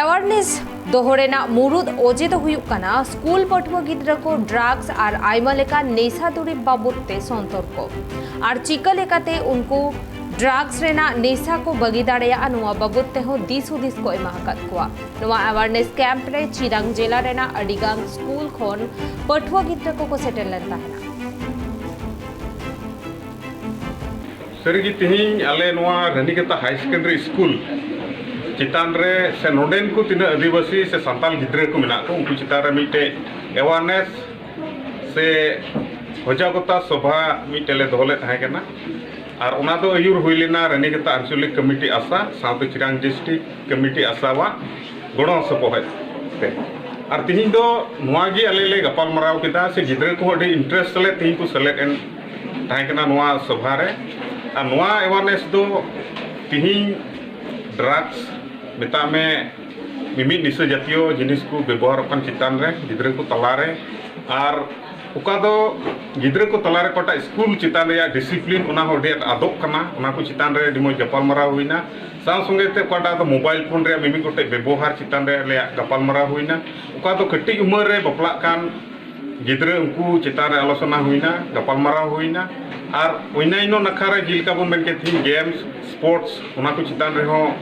ᱮᱣᱟᱨᱱᱮᱥ ᱫᱚᱦᱚ ᱨᱮᱱᱟᱜ ᱢᱩᱲᱩᱫ ᱚᱡᱮ ᱫᱚ ᱦᱩᱭᱩᱜ ᱠᱟᱱᱟ ᱥᱠᱩᱞ ᱯᱟᱹᱴᱷᱩᱣᱟᱹ ᱜᱤᱫᱽᱨᱟᱹ ᱠᱚ ᱰᱨᱟᱜᱽᱥ ᱟᱨ ᱟᱭᱢᱟ ᱞᱮᱠᱟᱱ ᱱᱮᱥᱟ ᱫᱩᱨᱤᱵᱽ ᱵᱟᱵᱚᱫ ᱛᱮ ᱥᱚᱱᱛᱚᱨᱠᱚ ᱟᱨ ᱪᱤᱠᱟᱹ ᱞᱮᱠᱟᱛᱮ ᱩᱱᱠᱩ ᱰᱨᱟᱜᱽᱥ ᱨᱮᱱᱟᱜ ᱱᱮᱥᱟ ᱠᱚ ᱵᱟᱹᱜᱤ ᱫᱟᱲᱮᱭᱟᱜᱼᱟ, ᱱᱚᱣᱟ ᱵᱟᱵᱚᱫ ᱛᱮᱦᱚᱸ ᱫᱤᱥ ᱦᱩᱫᱤᱥ ᱠᱚ ᱮᱢᱟ ᱟᱠᱟᱫ ᱠᱚᱣᱟ᱾ ᱱᱚᱣᱟ ᱮᱣᱟᱨᱱᱮᱥ ᱠᱮᱢᱯ ᱨᱮ ᱪᱤᱨᱟᱝ ᱡᱮᱞᱟ ᱨᱮᱱᱟᱜ ᱟᱹᱰᱤᱜᱟᱱ ᱥᱠᱩᱞ ᱠᱷᱚᱱ ᱯᱟᱹᱴᱷᱩᱣᱟᱹ ᱜᱤᱫᱽᱨᱟᱹ ᱠᱚᱠᱚ ᱥᱮᱴᱮᱨ ᱞᱮᱱ ᱛᱟᱦᱮᱱᱟ᱾ ᱥᱟᱹᱨᱤᱜᱮ ᱛᱮᱦᱮᱧ ᱟᱞᱮ ᱱᱚᱣᱟ ᱨᱟᱱᱤᱠᱟᱛᱟ ᱦᱟᱭ ᱥᱮᱠᱮᱱᱰᱟᱨᱤ ᱥᱠᱩᱞ ᱪᱮᱛᱟᱱ ᱨᱮ ᱥᱮ ᱱᱚᱰᱮᱱ ᱠᱚ ᱛᱤᱱᱟᱹᱜ ᱟᱹᱫᱤᱵᱟᱹᱥᱤ ᱥᱮ ᱥᱟᱱᱛᱟᱲ ᱜᱤᱫᱽᱨᱟᱹ ᱠᱚ ᱢᱮᱱᱟᱜ ᱠᱚ, ᱩᱱᱠᱩ ᱪᱮᱛᱟᱱ ᱨᱮ ᱢᱤᱫᱴᱮᱡ ᱮᱣᱟᱨᱱᱮᱥ ᱥᱮ ᱥᱚᱡᱟᱜᱚᱛᱟ ᱥᱚᱵᱷᱟ ᱢᱤᱫᱴᱮᱡ ᱞᱮ ᱫᱚᱦᱚ ᱞᱮᱫ ᱛᱟᱦᱮᱸ ᱠᱟᱱᱟ᱾ ᱟᱨ ᱚᱱᱟ ᱫᱚ ᱟᱹᱭᱩᱨ ᱦᱩᱭ ᱞᱮᱱᱟ ᱨᱟᱱᱤᱠᱟᱛᱟ ᱟᱧᱪᱚᱞᱤᱠ ᱠᱚᱢᱤᱴᱤ ᱟᱥᱟ ᱥᱟᱶᱛᱮ ᱪᱤᱨᱟᱝ ᱰᱤᱥᱴᱨᱤᱠᱴ ᱠᱚᱢᱤᱴᱤ ᱟᱥᱟᱣᱟᱜ ᱜᱚᱲᱚ ᱥᱚᱯᱚᱦᱚᱫ ᱛᱮ᱾ ᱟᱨ ᱛᱤᱦᱤᱧ ᱫᱚ ᱱᱚᱣᱟ ᱜᱮ ᱟᱞᱮ ᱞᱮ ᱜᱟᱯᱟᱞ ᱢᱟᱨᱟᱣ ᱠᱮᱫᱟ, ᱥᱮ ᱜᱤᱫᱽᱨᱟᱹ ᱠᱚᱦᱚᱸ ᱟᱹᱰᱤ ᱤᱱᱴᱟᱨᱮᱥᱴ ᱥᱟᱞᱟᱜ ᱛᱤᱦᱤᱧ ᱠᱚ ᱥᱮᱞᱮᱫ ᱮᱱ ᱛᱟᱦᱮᱸ ᱠᱟᱱᱟ ᱱᱚᱣᱟ ᱥᱚᱵᱷᱟ ᱨᱮ᱾ ᱟᱨ ᱱᱚᱣᱟ ᱮᱣᱟᱨᱱᱮᱥ ᱫᱚ ᱛᱤᱦᱤᱧ ᱰᱨᱟᱜᱽᱥ ᱢᱮᱛᱟᱜ ᱢᱮ, ᱢᱤᱢᱤᱫ ᱱᱤᱥᱟᱹ ᱡᱟᱛᱤᱭᱚ ᱡᱤᱱᱤᱥ ᱠᱚ ᱵᱮᱵᱚᱦᱟᱨᱚᱜ ᱠᱟᱱ ᱪᱮᱛᱟᱱ ᱨᱮ, ᱜᱤᱫᱽᱨᱟᱹ ᱠᱚ ᱛᱟᱞᱟᱨᱮ, ᱟᱨ ᱚᱠᱟ ᱫᱚ ᱜᱤᱫᱽᱨᱟᱹ ᱠᱚ ᱛᱟᱞᱟᱨᱮ ᱚᱠᱟᱴᱟᱜ ᱥᱠᱩᱞ ᱪᱮᱛᱟᱱ ᱨᱮᱭᱟᱜ ᱰᱤᱥᱤᱯᱞᱤᱱ, ᱚᱱᱟ ᱦᱚᱸ ᱟᱹᱰᱤ ᱟᱸᱴ ᱟᱫᱚᱜ ᱠᱟᱱᱟ, ᱚᱱᱟ ᱠᱚ ᱪᱮᱛᱟᱱ ᱨᱮ ᱟᱹᱰᱤ ᱢᱚᱡᱽ ᱜᱟᱯᱟᱞᱢᱟᱨᱟᱣ ᱦᱩᱭᱱᱟ᱾ ᱥᱟᱶ ᱥᱚᱸᱜᱮ ᱛᱮ ᱚᱠᱟᱴᱟᱜ ᱫᱚ ᱢᱳᱵᱟᱭᱤᱞ ᱯᱷᱳᱱ ᱨᱮᱭᱟᱜ ᱢᱤᱢᱤᱫ ᱜᱚᱴᱮᱡ ᱵᱮᱵᱚᱦᱟᱨ ᱪᱮᱛᱟᱱ ᱨᱮ ᱟᱞᱮᱭᱟᱜ ᱜᱟᱯᱟᱞᱢᱟᱨᱟᱣ ᱦᱩᱭᱱᱟ᱾ ᱚᱠᱟ ᱫᱚ ᱠᱟᱹᱴᱤᱡ ᱩᱢᱮᱨ ᱨᱮ ᱵᱟᱯᱞᱟᱜ ᱠᱟᱱ ᱜᱤᱫᱽᱨᱟᱹ, ᱩᱱᱠᱩ ᱪᱮᱛᱟᱱ ᱨᱮ ᱟᱞᱳᱪᱚᱱᱟ ᱦᱩᱭᱱᱟ, ᱜᱟᱯᱟᱞᱢᱟᱨᱟᱣ ᱦᱩᱭᱱᱟ᱾ ᱟᱨ ᱚᱱᱱᱟᱱᱱᱚ ᱱᱟᱠᱷᱟ ᱨᱮ ᱡᱮᱞᱮᱠᱟ ᱵᱚᱱ ᱢᱮᱱ ᱠᱮᱫ ᱛᱤᱦᱤᱧ ᱜᱮᱢᱥ, ᱥᱯᱳᱨᱴᱥ, ᱚᱱᱟ ᱠᱚ ᱪᱮᱛᱟᱱ ᱨᱮᱦᱚᱸ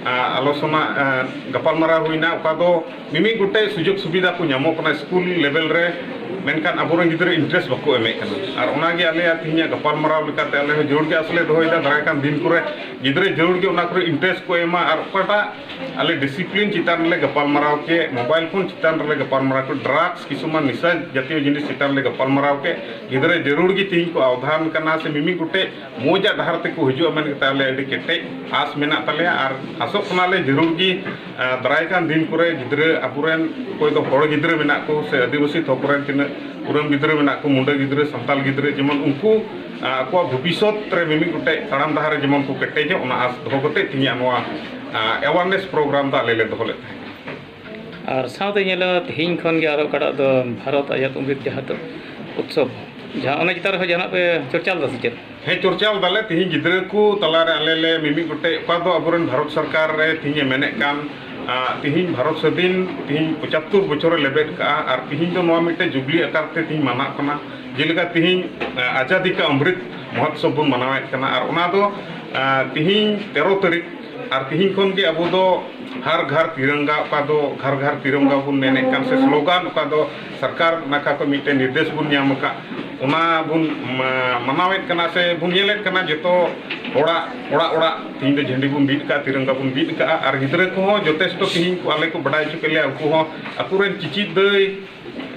ᱟᱞᱳᱪᱚᱱᱟ, ᱜᱟᱯᱟᱞᱢᱟᱨᱟᱣ ᱦᱩᱭᱱᱟ, ᱚᱠᱟ ᱫᱚ ᱢᱤᱢᱤᱫ ᱜᱚᱴᱮᱡ ᱥᱩᱡᱳᱜᱽ ᱥᱩᱵᱤᱫᱷᱟ ᱠᱚ ᱧᱟᱢᱚᱜ ᱠᱟᱱᱟ ᱥᱠᱩᱞ ᱞᱮᱵᱮᱞ ᱨᱮ, ᱢᱮᱱᱠᱷᱟᱱ ᱟᱵᱚᱨᱮᱱ ᱜᱤᱫᱽᱨᱟᱹ ᱤᱱᱴᱟᱨᱮᱥᱴ ᱵᱟᱠᱚ ᱮᱢᱮᱫ ᱠᱟᱱᱟ᱾ ᱟᱨ ᱚᱱᱟᱜᱮ ᱟᱞᱮᱭᱟᱜ ᱛᱮᱦᱮᱧᱟᱜ ᱜᱟᱯᱟᱞᱢᱟᱨᱟᱣ ᱞᱮᱠᱟᱛᱮ ᱟᱞᱮ ᱦᱚᱸ ᱡᱟᱹᱨᱩᱲ ᱜᱮ ᱟᱥ ᱞᱮ ᱫᱚᱦᱚᱭᱮᱫᱟ, ᱫᱟᱨᱟᱭ ᱠᱟᱱ ᱫᱤᱱ ᱠᱚᱨᱮ ᱜᱤᱫᱽᱨᱟᱹ ᱡᱟᱹᱨᱩᱲ ᱜᱮ ᱚᱱᱟ ᱠᱚᱨᱮ ᱤᱱᱴᱟᱨᱮᱥᱴ ᱠᱚ ᱮᱢᱟ᱾ ᱟᱨ ᱚᱠᱟᱴᱟᱜ ᱟᱞᱮ ᱰᱤᱥᱤᱯᱞᱤᱱ ᱪᱮᱛᱟᱱ ᱨᱮᱞᱮ ᱜᱟᱯᱟᱞᱢᱟᱨᱟᱣ ᱠᱮᱫ, ᱢᱳᱵᱟᱭᱤᱞ ᱯᱷᱳᱱ ᱪᱮᱛᱟᱱ ᱨᱮᱞᱮ ᱜᱟᱯᱟᱞᱢᱟᱨᱟᱣ ᱠᱮᱫ, ᱰᱨᱟᱜᱽᱥ, ᱠᱤᱪᱷᱩᱢᱟ ᱱᱤᱥᱟ ᱡᱟᱛᱤᱭᱚ ᱡᱤᱱᱤᱥ ᱪᱮᱛᱟᱱ ᱨᱮᱞᱮ ᱜᱟᱯᱟᱞᱢᱟᱨᱟᱣ ᱠᱮᱫ, ᱜᱤᱫᱽᱨᱟᱹ ᱡᱟᱹᱨᱩᱲ ᱜᱮ ᱛᱮᱦᱮᱧ ᱠᱚ ᱟᱣᱫᱷᱟᱱ ᱠᱟᱱᱟ ᱥᱮ ᱢᱤᱢᱤᱫ ᱜᱚᱴᱮᱡ ᱢᱚᱡᱟᱜ ᱰᱟᱦᱟᱨ ᱛᱮᱠᱚ ᱦᱤᱡᱩᱜᱼᱟ ᱢᱮᱱ ᱠᱟᱛᱮ ᱟᱞᱮ ᱟᱹᱰᱤ ᱠᱮᱴᱮᱡ ᱟᱥ ᱢᱮᱱᱟᱜ ᱛᱟᱞᱮᱭᱟ᱾ ᱟᱨ ᱟᱥᱚᱜ ᱠᱟᱱᱟᱞᱮ ᱡᱟᱹᱨᱩᱲ ᱜᱮ, ᱟᱸ, ᱫᱟᱨᱟᱭ ᱠᱟᱱ ᱫᱤᱱ ᱠᱚᱨᱮ ᱜᱤᱫᱽᱨᱟᱹ, ᱟᱵᱚᱨᱮᱱ ᱚᱠᱚᱭ ᱫᱚ ᱦᱚᱲ ᱜᱤᱫᱽᱨᱟᱹ ᱢᱮᱱᱟᱜ ᱠᱚ ᱥᱮ ᱟᱹᱫᱤᱵᱟᱹᱥᱤ ᱛᱷᱚᱠ ᱨᱮᱱ ᱛᱤᱱᱟᱹᱜ ᱩᱨᱟᱹᱢ ᱜᱤᱫᱽᱨᱟᱹ ᱢᱮᱱᱟᱜ ᱠᱚ, ᱢᱩᱱᱰᱟᱹ ᱜᱤᱫᱽᱨᱟᱹ, ᱥᱟᱱᱛᱟᱞ ᱜᱤᱫᱽᱨᱟᱹ, ᱡᱮᱢᱚᱱ ᱩᱱᱠᱩ, ᱟᱸ, ᱟᱠᱚᱣᱟᱜ ᱵᱷᱚᱵᱤᱥᱥᱚᱛ ᱨᱮ ᱢᱤᱢᱤᱫ ᱜᱚᱴᱮᱡ ᱛᱟᱲᱟᱢ ᱰᱟᱦᱟᱨ ᱨᱮ ᱡᱮᱢᱚᱱ ᱠᱚ ᱠᱮᱴᱮᱡᱚᱜ, ᱚᱱᱟ ᱟᱥ ᱫᱚᱦᱚ ᱠᱟᱛᱮ ᱛᱮᱦᱮᱧᱟᱜ ᱱᱚᱣᱟ, ᱟᱸ, ᱮᱣᱟᱨᱱᱮᱥ ᱯᱨᱳᱜᱨᱟᱢ ᱫᱚ ᱟᱞᱮ ᱞᱮ ᱫᱚᱦᱚ ᱞᱮᱫ ᱛᱟᱦᱮᱸᱫ᱾ ᱟᱨ ᱥᱟᱶᱛᱮ ᱧᱮᱞᱚᱜᱼᱟ, ᱛᱮᱦᱮᱧ ᱠᱷᱚᱱ ᱜᱮ ᱟᱨᱚ ᱚᱠᱟᱴᱟᱜ ᱫᱚ ᱵᱷᱟᱨᱚᱛ ᱟᱡᱟᱫ ᱚᱢᱨᱤᱛ ᱡᱟᱦᱟᱸ ᱫᱚ ᱩᱛᱥᱚᱵᱽ, ᱡᱟᱦᱟᱸ ᱚᱱᱟ ᱪᱮᱛᱟᱱ ᱨᱮᱦᱚᱸ ᱡᱟᱦᱟᱱᱟᱜ ᱯᱮ ᱪᱚᱨᱪᱟ ᱞᱮᱫᱟ ᱥᱮ ᱪᱮᱫ? ᱦᱮᱸ, ᱪᱚᱨᱪᱟ ᱞᱮᱫᱟᱞᱮ᱾ ᱛᱮᱦᱮᱧ ᱜᱤᱫᱽᱨᱟᱹ ᱠᱚ ᱛᱟᱞᱟᱨᱮ ᱟᱞᱮ ᱞᱮ ᱢᱤᱢᱤᱫ ᱜᱚᱴᱮᱡ, ᱚᱠᱟ ᱫᱚ ᱟᱵᱚᱨᱮᱱ ᱵᱷᱟᱨᱚᱛ ᱥᱚᱨᱠᱟᱨ ᱨᱮ ᱛᱮᱦᱮᱧ ᱮ ᱢᱮᱱᱮᱫ ᱠᱟᱱ, ᱟᱸ, ᱛᱮᱦᱮᱧ ᱵᱷᱟᱨᱚᱛ ᱥᱟᱹᱫᱷᱤᱱ ᱛᱮᱦᱮᱧ ᱯᱚᱸᱪᱟᱛᱛᱳᱨ ᱵᱚᱪᱷᱚᱨᱮ ᱞᱮᱵᱮᱫ ᱠᱟᱜᱼᱟ᱾ ᱟᱨ ᱛᱮᱦᱮᱧ ᱫᱚ ᱱᱚᱣᱟ ᱢᱤᱫᱴᱮᱡ ᱡᱩᱵᱽᱞᱤ ᱟᱠᱟᱨ ᱛᱮ ᱛᱮᱦᱮᱧ ᱢᱟᱱᱟᱜ ᱠᱟᱱᱟ᱾ ᱡᱮᱞᱮᱠᱟ ᱛᱮᱦᱮᱧ, ᱟᱸ, ᱟᱡᱟᱫᱤ ᱠᱟ ᱚᱢᱨᱤᱛ ᱢᱚᱦᱳᱛᱥᱚᱵ ᱵᱚᱱ ᱢᱟᱱᱟᱣᱮᱫ ᱠᱟᱱᱟ᱾ ᱟᱨ ᱚᱱᱟ ᱫᱚ, ᱟᱸ, ᱛᱮᱦᱮᱧ ᱛᱮᱨᱚ ᱛᱟᱹᱨᱤᱠᱷ, ᱟᱨ ᱛᱮᱦᱮᱧ ᱠᱷᱚᱱ ᱜᱮ ᱟᱵᱚ ᱫᱚ ᱦᱟᱨ ᱜᱷᱟᱨ ᱛᱤᱨᱚᱝᱜᱟ, ᱚᱠᱟ ᱫᱚ ᱜᱷᱟᱨ ᱜᱷᱟᱨ ᱛᱤᱨᱚᱝᱜᱟ ᱵᱚᱱ ᱢᱮᱱᱮᱫ ᱠᱟᱱ ᱥᱮ ᱥᱞᱳᱜᱟᱱ, ᱚᱠᱟ ᱫᱚ ᱥᱚᱨᱠᱟᱨ ᱱᱟᱠᱷᱟ ᱠᱷᱚᱱ ᱢᱤᱫᱴᱮᱱ ᱱᱤᱨᱫᱮᱥ ᱵᱚᱱ ᱧᱟᱢ ᱟᱠᱟᱫ, ᱚᱱᱟ ᱵᱚᱱ ᱢᱟ-, ᱢᱟᱱᱟᱣᱮᱫ ᱠᱟᱱᱟ ᱥᱮ ᱵᱚᱱ ᱧᱮᱞᱮᱫ ᱠᱟᱱᱟ᱾ ᱡᱚᱛᱚ ᱚᱲᱟᱜ, ᱚᱲᱟᱜ, ᱚᱲᱟᱜ ᱛᱮᱦᱮᱧ ᱫᱚ ᱡᱷᱟᱹᱱᱰᱤ ᱵᱚᱱ ᱵᱤᱫ ᱟᱠᱟᱫ, ᱛᱤᱨᱚᱝᱜᱟ ᱵᱚᱱ ᱵᱤᱫ ᱟᱠᱟᱫᱼᱟ᱾ ᱟᱨ ᱜᱤᱫᱽᱨᱟᱹ ᱠᱚᱦᱚᱸ ᱡᱚᱛᱷᱮᱥᱴᱚ ᱛᱮᱦᱮᱧ ᱠᱚ ᱟᱞᱮ ᱠᱚ ᱵᱟᱰᱟᱭ ᱦᱚᱪᱚ ᱠᱮᱫ ᱞᱮᱭᱟ, ᱩᱱᱠᱩ ᱦᱚᱸ ᱟᱠᱚᱨᱮᱱ ᱪᱤᱪᱤᱫ ᱫᱟᱹᱭ,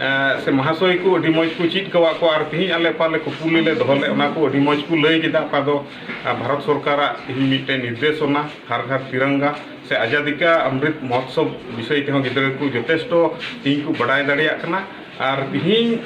ᱮ, ᱥᱮ ᱢᱟᱦᱟᱥᱚᱭ ᱠᱚ ᱟᱹᱰᱤ ᱢᱚᱡᱽ ᱠᱚ ᱪᱮᱫ ᱠᱟᱣᱟᱫ ᱠᱚᱣᱟ᱾ ᱟᱨ ᱛᱮᱦᱮᱧ ᱟᱞᱮ ᱚᱠᱟ ᱞᱮ ᱠᱩᱯᱩᱞᱤ ᱞᱮ ᱫᱚᱦᱚ ᱞᱮᱫ, ᱚᱱᱟ ᱠᱚ ᱟᱹᱰᱤ ᱢᱚᱡᱽ ᱠᱚ ᱞᱟᱹᱭ ᱠᱮᱫᱟ᱾ ᱚᱠᱟ ᱫᱚ, ᱟ, ᱵᱷᱟᱨᱚᱛ ᱥᱚᱨᱠᱟᱨᱟᱜ ᱛᱮᱦᱮᱧ ᱢᱤᱫᱴᱮᱱ ᱱᱤᱨᱫᱮᱥᱚᱱᱟ, ᱦᱟᱨ ᱜᱷᱟᱨ ᱛᱤᱨᱚᱝᱜᱟ ᱥᱮ ᱟᱡᱟᱫᱤ ᱠᱟ ᱚᱢᱨᱤᱛ ᱢᱚᱦᱳᱛᱥᱚᱵ ᱵᱤᱥᱚᱭ ᱛᱮᱦᱚᱸ ᱜᱤᱫᱽᱨᱟᱹ ᱠᱚ ᱡᱚᱛᱷᱮᱥᱴᱚ ᱛᱮᱦᱮᱧ ᱠᱚ ᱵᱟᱰᱟᱭ ᱫᱟᱲᱮᱭᱟᱜ ᱠᱟᱱᱟ᱾ ᱟᱨ ᱛᱮᱦᱮᱧ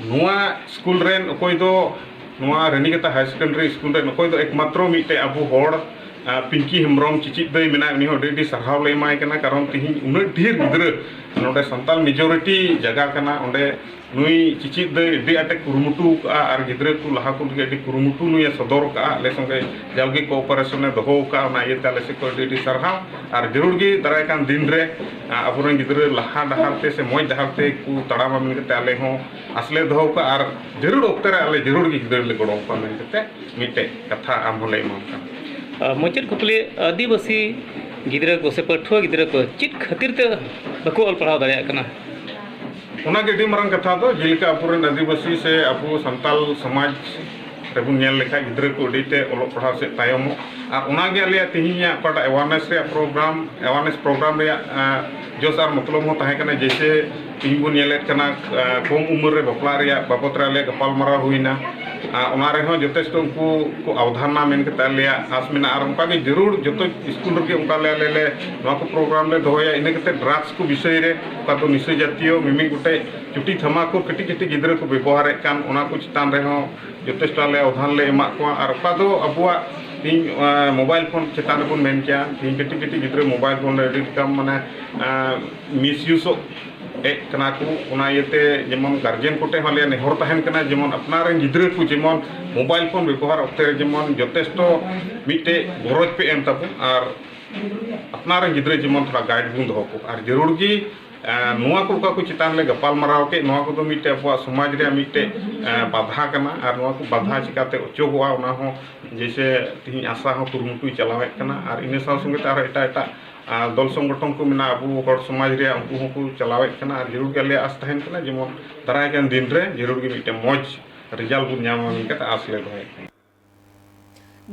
ᱱᱚᱣᱟ ᱥᱠᱩᱞ ᱨᱮᱱ ᱚᱠᱚᱭ ᱫᱚ, ᱱᱚᱣᱟ ᱨᱟᱱᱤᱠᱟᱛᱟ ᱦᱟᱭᱟᱨ ᱥᱮᱠᱮᱱᱰᱟᱨᱤ ᱥᱠᱩᱞ ᱨᱮᱱ ᱚᱠᱚᱭ ᱫᱚ ᱮᱠᱢᱟᱛᱨᱚ ᱢᱤᱫᱴᱮᱡ ᱟᱵᱚ ᱦᱚᱲ, ᱟ, ᱯᱤᱝᱠᱤ ᱦᱮᱢᱵᱨᱚᱢ ᱪᱤᱪᱤᱫ ᱫᱟᱹᱭ ᱢᱮᱱᱟᱭ, ᱩᱱᱤ ᱦᱚᱸ ᱟᱹᱰᱤ ᱟᱹᱰᱤ ᱥᱟᱨᱦᱟᱣ ᱞᱮ ᱮᱢᱟᱭ ᱠᱟᱱᱟ᱾ ᱠᱟᱨᱚᱱ ᱛᱮᱦᱮᱧ ᱩᱱᱟᱹᱜ ᱰᱷᱮᱨ ᱜᱤᱫᱽᱨᱟᱹ, ᱱᱚᱰᱮ ᱥᱟᱱᱛᱟᱞ ᱢᱮᱡᱚᱨᱤᱴᱤ ᱡᱟᱭᱜᱟ ᱠᱟᱱᱟ, ᱚᱸᱰᱮ ᱱᱩᱭ ᱪᱤᱪᱤᱫ ᱫᱟᱹᱭ ᱟᱹᱰᱤ ᱟᱸᱴᱮ ᱠᱩᱨᱩᱢᱩᱴᱩ ᱠᱟᱜᱼᱟ᱾ ᱟᱨ ᱜᱤᱫᱽᱨᱟᱹ ᱠᱚ ᱞᱟᱦᱟ ᱠᱚ ᱞᱟᱹᱜᱤᱫ ᱟᱹᱰᱤ ᱠᱩᱨᱩᱢᱩᱴᱩ ᱱᱩᱭᱮ ᱥᱚᱫᱚᱨ ᱠᱟᱜᱼᱟ, ᱟᱞᱮ ᱥᱚᱸᱜᱮ ᱡᱟᱣᱜᱮ ᱠᱳᱚᱯᱟᱨᱮᱥᱚᱱᱮ ᱫᱚᱦᱚ ᱠᱟᱜᱼᱟ᱾ ᱚᱱᱟ ᱤᱭᱟᱹᱛᱮ ᱟᱞᱮ ᱥᱮᱫ ᱠᱷᱚᱱ ᱟᱹᱰᱤ ᱟᱹᱰᱤ ᱥᱟᱨᱦᱟᱣ᱾ ᱟᱨ ᱡᱟᱹᱨᱩᱲ ᱜᱮ ᱫᱟᱨᱟᱭ ᱠᱟᱱ ᱫᱤᱱ ᱨᱮ, ᱟ, ᱟᱵᱚᱨᱮᱱ ᱜᱤᱫᱽᱨᱟᱹ ᱞᱟᱦᱟ ᱰᱟᱦᱟᱨ ᱛᱮ ᱥᱮ ᱢᱚᱡᱽ ᱰᱟᱦᱟᱨ ᱛᱮ ᱠᱚ ᱛᱟᱲᱟᱢᱟ ᱢᱮᱱ ᱠᱟᱛᱮ ᱟᱞᱮ ᱦᱚᱸ ᱟᱥ ᱞᱮ ᱫᱚᱦᱚ ᱠᱟᱜᱼᱟ᱾ ᱟᱨ ᱡᱟᱹᱨᱩᱲ ᱚᱠᱛᱮ ᱨᱮ ᱟᱞᱮ ᱡᱟᱹᱨᱩᱲ ᱜᱮ ᱜᱤᱫᱽᱨᱟᱹ ᱞᱮ ᱜᱚᱲᱚ ᱟᱠᱚᱣᱟ ᱢᱮᱱ ᱠᱟᱛᱮ ᱢᱤᱫᱴᱮᱡ ᱠᱟᱛᱷᱟ ᱟᱢ ᱦᱚᱸᱞᱮ ᱮᱢᱟᱢ ᱠᱟᱱᱟ᱾ ᱟᱨ ᱢᱩᱪᱟᱹᱫ ᱠᱩᱠᱞᱤ, ᱟᱹᱫᱤᱵᱟᱹᱥᱤ ᱜᱤᱫᱽᱨᱟᱹ ᱠᱚ ᱥᱮ ᱯᱟᱹᱴᱷᱩᱣᱟᱹ ᱜᱤᱫᱽᱨᱟᱹ ᱠᱚ ᱪᱮᱫ ᱠᱷᱟᱹᱛᱤᱨ ᱛᱮ ᱵᱟᱠᱚ ᱚᱞ ᱯᱟᱲᱦᱟᱣ ᱫᱟᱲᱮᱭᱟᱜ ᱠᱟᱱᱟ? ᱚᱱᱟᱜᱮ ᱟᱹᱰᱤ ᱢᱟᱨᱟᱝ ᱠᱟᱛᱷᱟ ᱫᱚ, ᱡᱮᱞᱮᱠᱟ ᱟᱵᱚᱨᱮᱱ ᱟᱹᱫᱤᱵᱟᱹᱥᱤ ᱥᱮ ᱟᱵᱚ ᱥᱟᱱᱛᱟᱞ ᱥᱚᱢᱟᱡᱽ ᱨᱮᱵᱚᱱ ᱧᱮᱞ ᱞᱮᱠᱷᱟᱱ, ᱜᱤᱫᱽᱨᱟᱹ ᱠᱚ ᱟᱹᱰᱤ ᱛᱮ ᱚᱞᱚᱜ ᱯᱟᱲᱦᱟᱣ ᱥᱮᱫ ᱛᱟᱭᱚᱢᱚᱜ᱾ ᱟᱨ ᱚᱱᱟᱜᱮ ᱟᱞᱮᱭᱟᱜ ᱛᱮᱦᱮᱧᱟᱜ ᱚᱠᱟᱴᱟᱜ awareness ᱨᱮᱭᱟᱜ program, awareness program ᱨᱮᱭᱟᱜ, ᱟᱸ, ᱡᱚᱥ ᱟᱨ ᱢᱚᱛᱞᱚᱵ ᱦᱚᱸ ᱛᱟᱦᱮᱸ ᱠᱟᱱᱟ᱾ ᱡᱮᱭᱥᱮ ᱛᱮᱦᱮᱧ ᱵᱚᱱ ᱧᱮᱞᱮᱫ ᱠᱟᱱᱟ, ᱟᱸ, ᱠᱚᱢ ᱩᱢᱮᱨ ᱨᱮ ᱵᱟᱯᱞᱟ ᱨᱮᱭᱟᱜ ᱵᱟᱵᱚᱫ ᱨᱮ ᱟᱞᱮᱭᱟᱜ ᱜᱟᱯᱟᱞᱢᱟᱨᱟᱣ ᱦᱩᱭᱱᱟ᱾ ᱟᱸ, ᱚᱱᱟ ᱨᱮᱦᱚᱸ ᱡᱚᱛᱷᱮᱥᱴᱚ ᱩᱱᱠᱩ ᱠᱚ ᱟᱣᱫᱷᱟᱱᱟ ᱢᱮᱱ ᱠᱟᱛᱮ ᱟᱞᱮᱭᱟᱜ ᱟᱥ ᱢᱮᱱᱟᱜᱼᱟ᱾ ᱟᱨ ᱚᱱᱠᱟᱜᱮ ᱡᱟᱹᱨᱩᱲ ᱡᱚᱛᱚ ᱥᱠᱩᱞ ᱨᱮᱜᱮ ᱚᱱᱠᱟ ᱞᱮ, ᱟᱞᱮ ᱞᱮ ᱱᱚᱣᱟ ᱠᱚ program ᱞᱮ ᱫᱚᱦᱚᱭᱟ᱾ ᱤᱱᱟᱹ ᱠᱟᱛᱮ drugs ᱠᱚ ᱵᱤᱥᱚᱭ ᱨᱮ, ᱚᱠᱟ ᱫᱚ ᱱᱤᱥᱟᱹ ᱡᱟᱛᱤᱭᱚ ᱢᱤᱢᱤᱫ ᱜᱚᱴᱮᱡ ᱪᱩᱴᱤ ᱛᱷᱟᱢᱟᱠᱩᱨ ᱠᱟᱹᱴᱤᱡ ᱠᱟᱹᱴᱤᱡ ᱜᱤᱫᱽᱨᱟᱹ ᱠᱚ ᱵᱮᱵᱚᱦᱟᱨᱮᱫ ᱠᱟᱱ, ᱚᱱᱟ ᱠᱚ ᱪᱮᱛᱟᱱ ᱨᱮᱦᱚᱸ ᱡᱚᱛᱷᱮᱥᱴᱚ ᱟᱞᱮ ᱟᱣᱫᱷᱟᱱ ᱞᱮ ᱮᱢᱟᱜ ᱠᱚᱣᱟ᱾ ᱟᱨ ᱚᱠᱟ ᱫᱚ ᱟᱵᱚᱣᱟᱜ ᱛᱮᱦᱮᱧ, ᱟᱸ, mobile phone ᱪᱮᱛᱟᱱ ᱨᱮᱵᱚᱱ ᱢᱮᱱ ᱠᱮᱭᱟ, ᱛᱮᱦᱮᱧ ᱠᱟᱹᱴᱤᱡ ᱠᱟᱹᱴᱤᱡ ᱜᱤᱫᱽᱨᱟᱹ mobile phone ᱨᱮ ᱟᱹᱰᱤ ᱨᱚᱠᱚᱢ ᱢᱟᱱᱮ, ᱟᱸ, misuseᱚᱜ ᱮᱫ ᱠᱟᱱᱟ ᱠᱚ᱾ ᱚᱱᱟ ᱤᱭᱟᱹᱛᱮ ᱡᱮᱢᱚᱱ guardian ᱠᱚᱴᱷᱮᱱ ᱦᱚᱸ ᱟᱞᱮᱭᱟᱜ ᱱᱮᱦᱚᱨ ᱛᱟᱦᱮᱱ ᱠᱟᱱᱟ, ᱡᱮᱢᱚᱱ ᱟᱯᱱᱟᱨ ᱨᱮᱱ ᱜᱤᱫᱽᱨᱟᱹ ᱠᱚ ᱡᱮᱢᱚᱱ mobile phone ᱵᱮᱵᱚᱦᱟᱨ ᱚᱠᱛᱮ ᱨᱮ ᱡᱮᱢᱚᱱ ᱡᱚᱛᱷᱮᱥᱴᱚ ᱢᱤᱫᱴᱮᱡ ᱜᱚᱨᱚᱡᱽ ᱯᱮ ᱮᱢ ᱛᱟᱵᱚᱱ, ᱟᱨ ᱟᱯᱱᱟᱨ ᱨᱮᱱ ᱜᱤᱫᱽᱨᱟᱹ ᱡᱮᱢᱚᱱ ᱛᱷᱚᱲᱟ guide ᱵᱚᱱ ᱫᱚᱦᱚ ᱠᱚ᱾ ᱟᱨ ᱡᱟᱹᱨᱩᱲ ᱜᱮ, ᱮᱸ, ᱱᱚᱣᱟ ᱠᱚ ᱚᱠᱟ ᱠᱚ ᱪᱮᱛᱟᱱ ᱨᱮ ᱜᱟᱯᱟᱞ ᱢᱟᱨᱟᱣ ᱠᱮᱫ, ᱱᱚᱣᱟ ᱠᱚᱫᱚ ᱢᱤᱫᱴᱮᱡ ᱟᱵᱚᱣᱟᱜ ᱥᱚᱢᱟᱡᱽ ᱨᱮᱭᱟᱜ ᱢᱤᱫᱴᱮᱡ, ᱮᱸ, ᱵᱟᱫᱷᱟ ᱠᱟᱱᱟ᱾ ᱟᱨ ᱱᱚᱣᱟ ᱠᱚ ᱵᱟᱫᱷᱟ ᱪᱤᱠᱟᱛᱮ ᱚᱪᱚᱜᱚᱜᱼᱟ, ᱚᱱᱟ ᱦᱚᱸ ᱡᱮᱭᱥᱮ ᱛᱮᱦᱮᱧ ᱟᱥᱟ ᱦᱚᱸ ᱠᱩᱨᱩᱢᱩᱴᱩᱭ ᱪᱟᱞᱟᱣᱮᱫ ᱠᱟᱱᱟ᱾ ᱟᱨ ᱤᱱᱟᱹ ᱥᱟᱶ ᱥᱚᱸᱜᱮ ᱛᱮ ᱟᱨᱦᱚᱸ ᱮᱴᱟᱜ ᱮᱴᱟᱜ, ᱟᱸ, ᱫᱚᱞ ᱥᱚᱝᱜᱚᱴᱷᱚᱱ ᱠᱚ ᱢᱮᱱᱟᱜᱼᱟ ᱟᱵᱚ ᱦᱚᱲ ᱥᱚᱢᱟᱡᱽ ᱨᱮᱭᱟᱜ, ᱩᱱᱠᱩ ᱦᱚᱸᱠᱚ ᱪᱟᱞᱟᱣᱮᱫ ᱠᱟᱱᱟ᱾ ᱟᱨ ᱡᱟᱹᱨᱩᱲ ᱜᱮ ᱟᱞᱮᱭᱟᱜ ᱟᱥ ᱛᱟᱦᱮᱱ ᱠᱟᱱᱟ ᱡᱮᱢᱚᱱ ᱫᱟᱨᱟᱭ ᱠᱟᱱ ᱫᱤᱱ ᱨᱮ ᱡᱟᱹᱨᱩᱲ ᱜᱮ ᱢᱤᱫᱴᱮᱱ ᱢᱚᱡᱽ result ᱵᱚᱱ ᱧᱟᱢᱟ ᱢᱮᱱ ᱠᱟᱛᱮ ᱟᱥ ᱞᱮ ᱫᱚᱦᱚᱭᱮᱫ ᱠᱟᱱᱟ᱾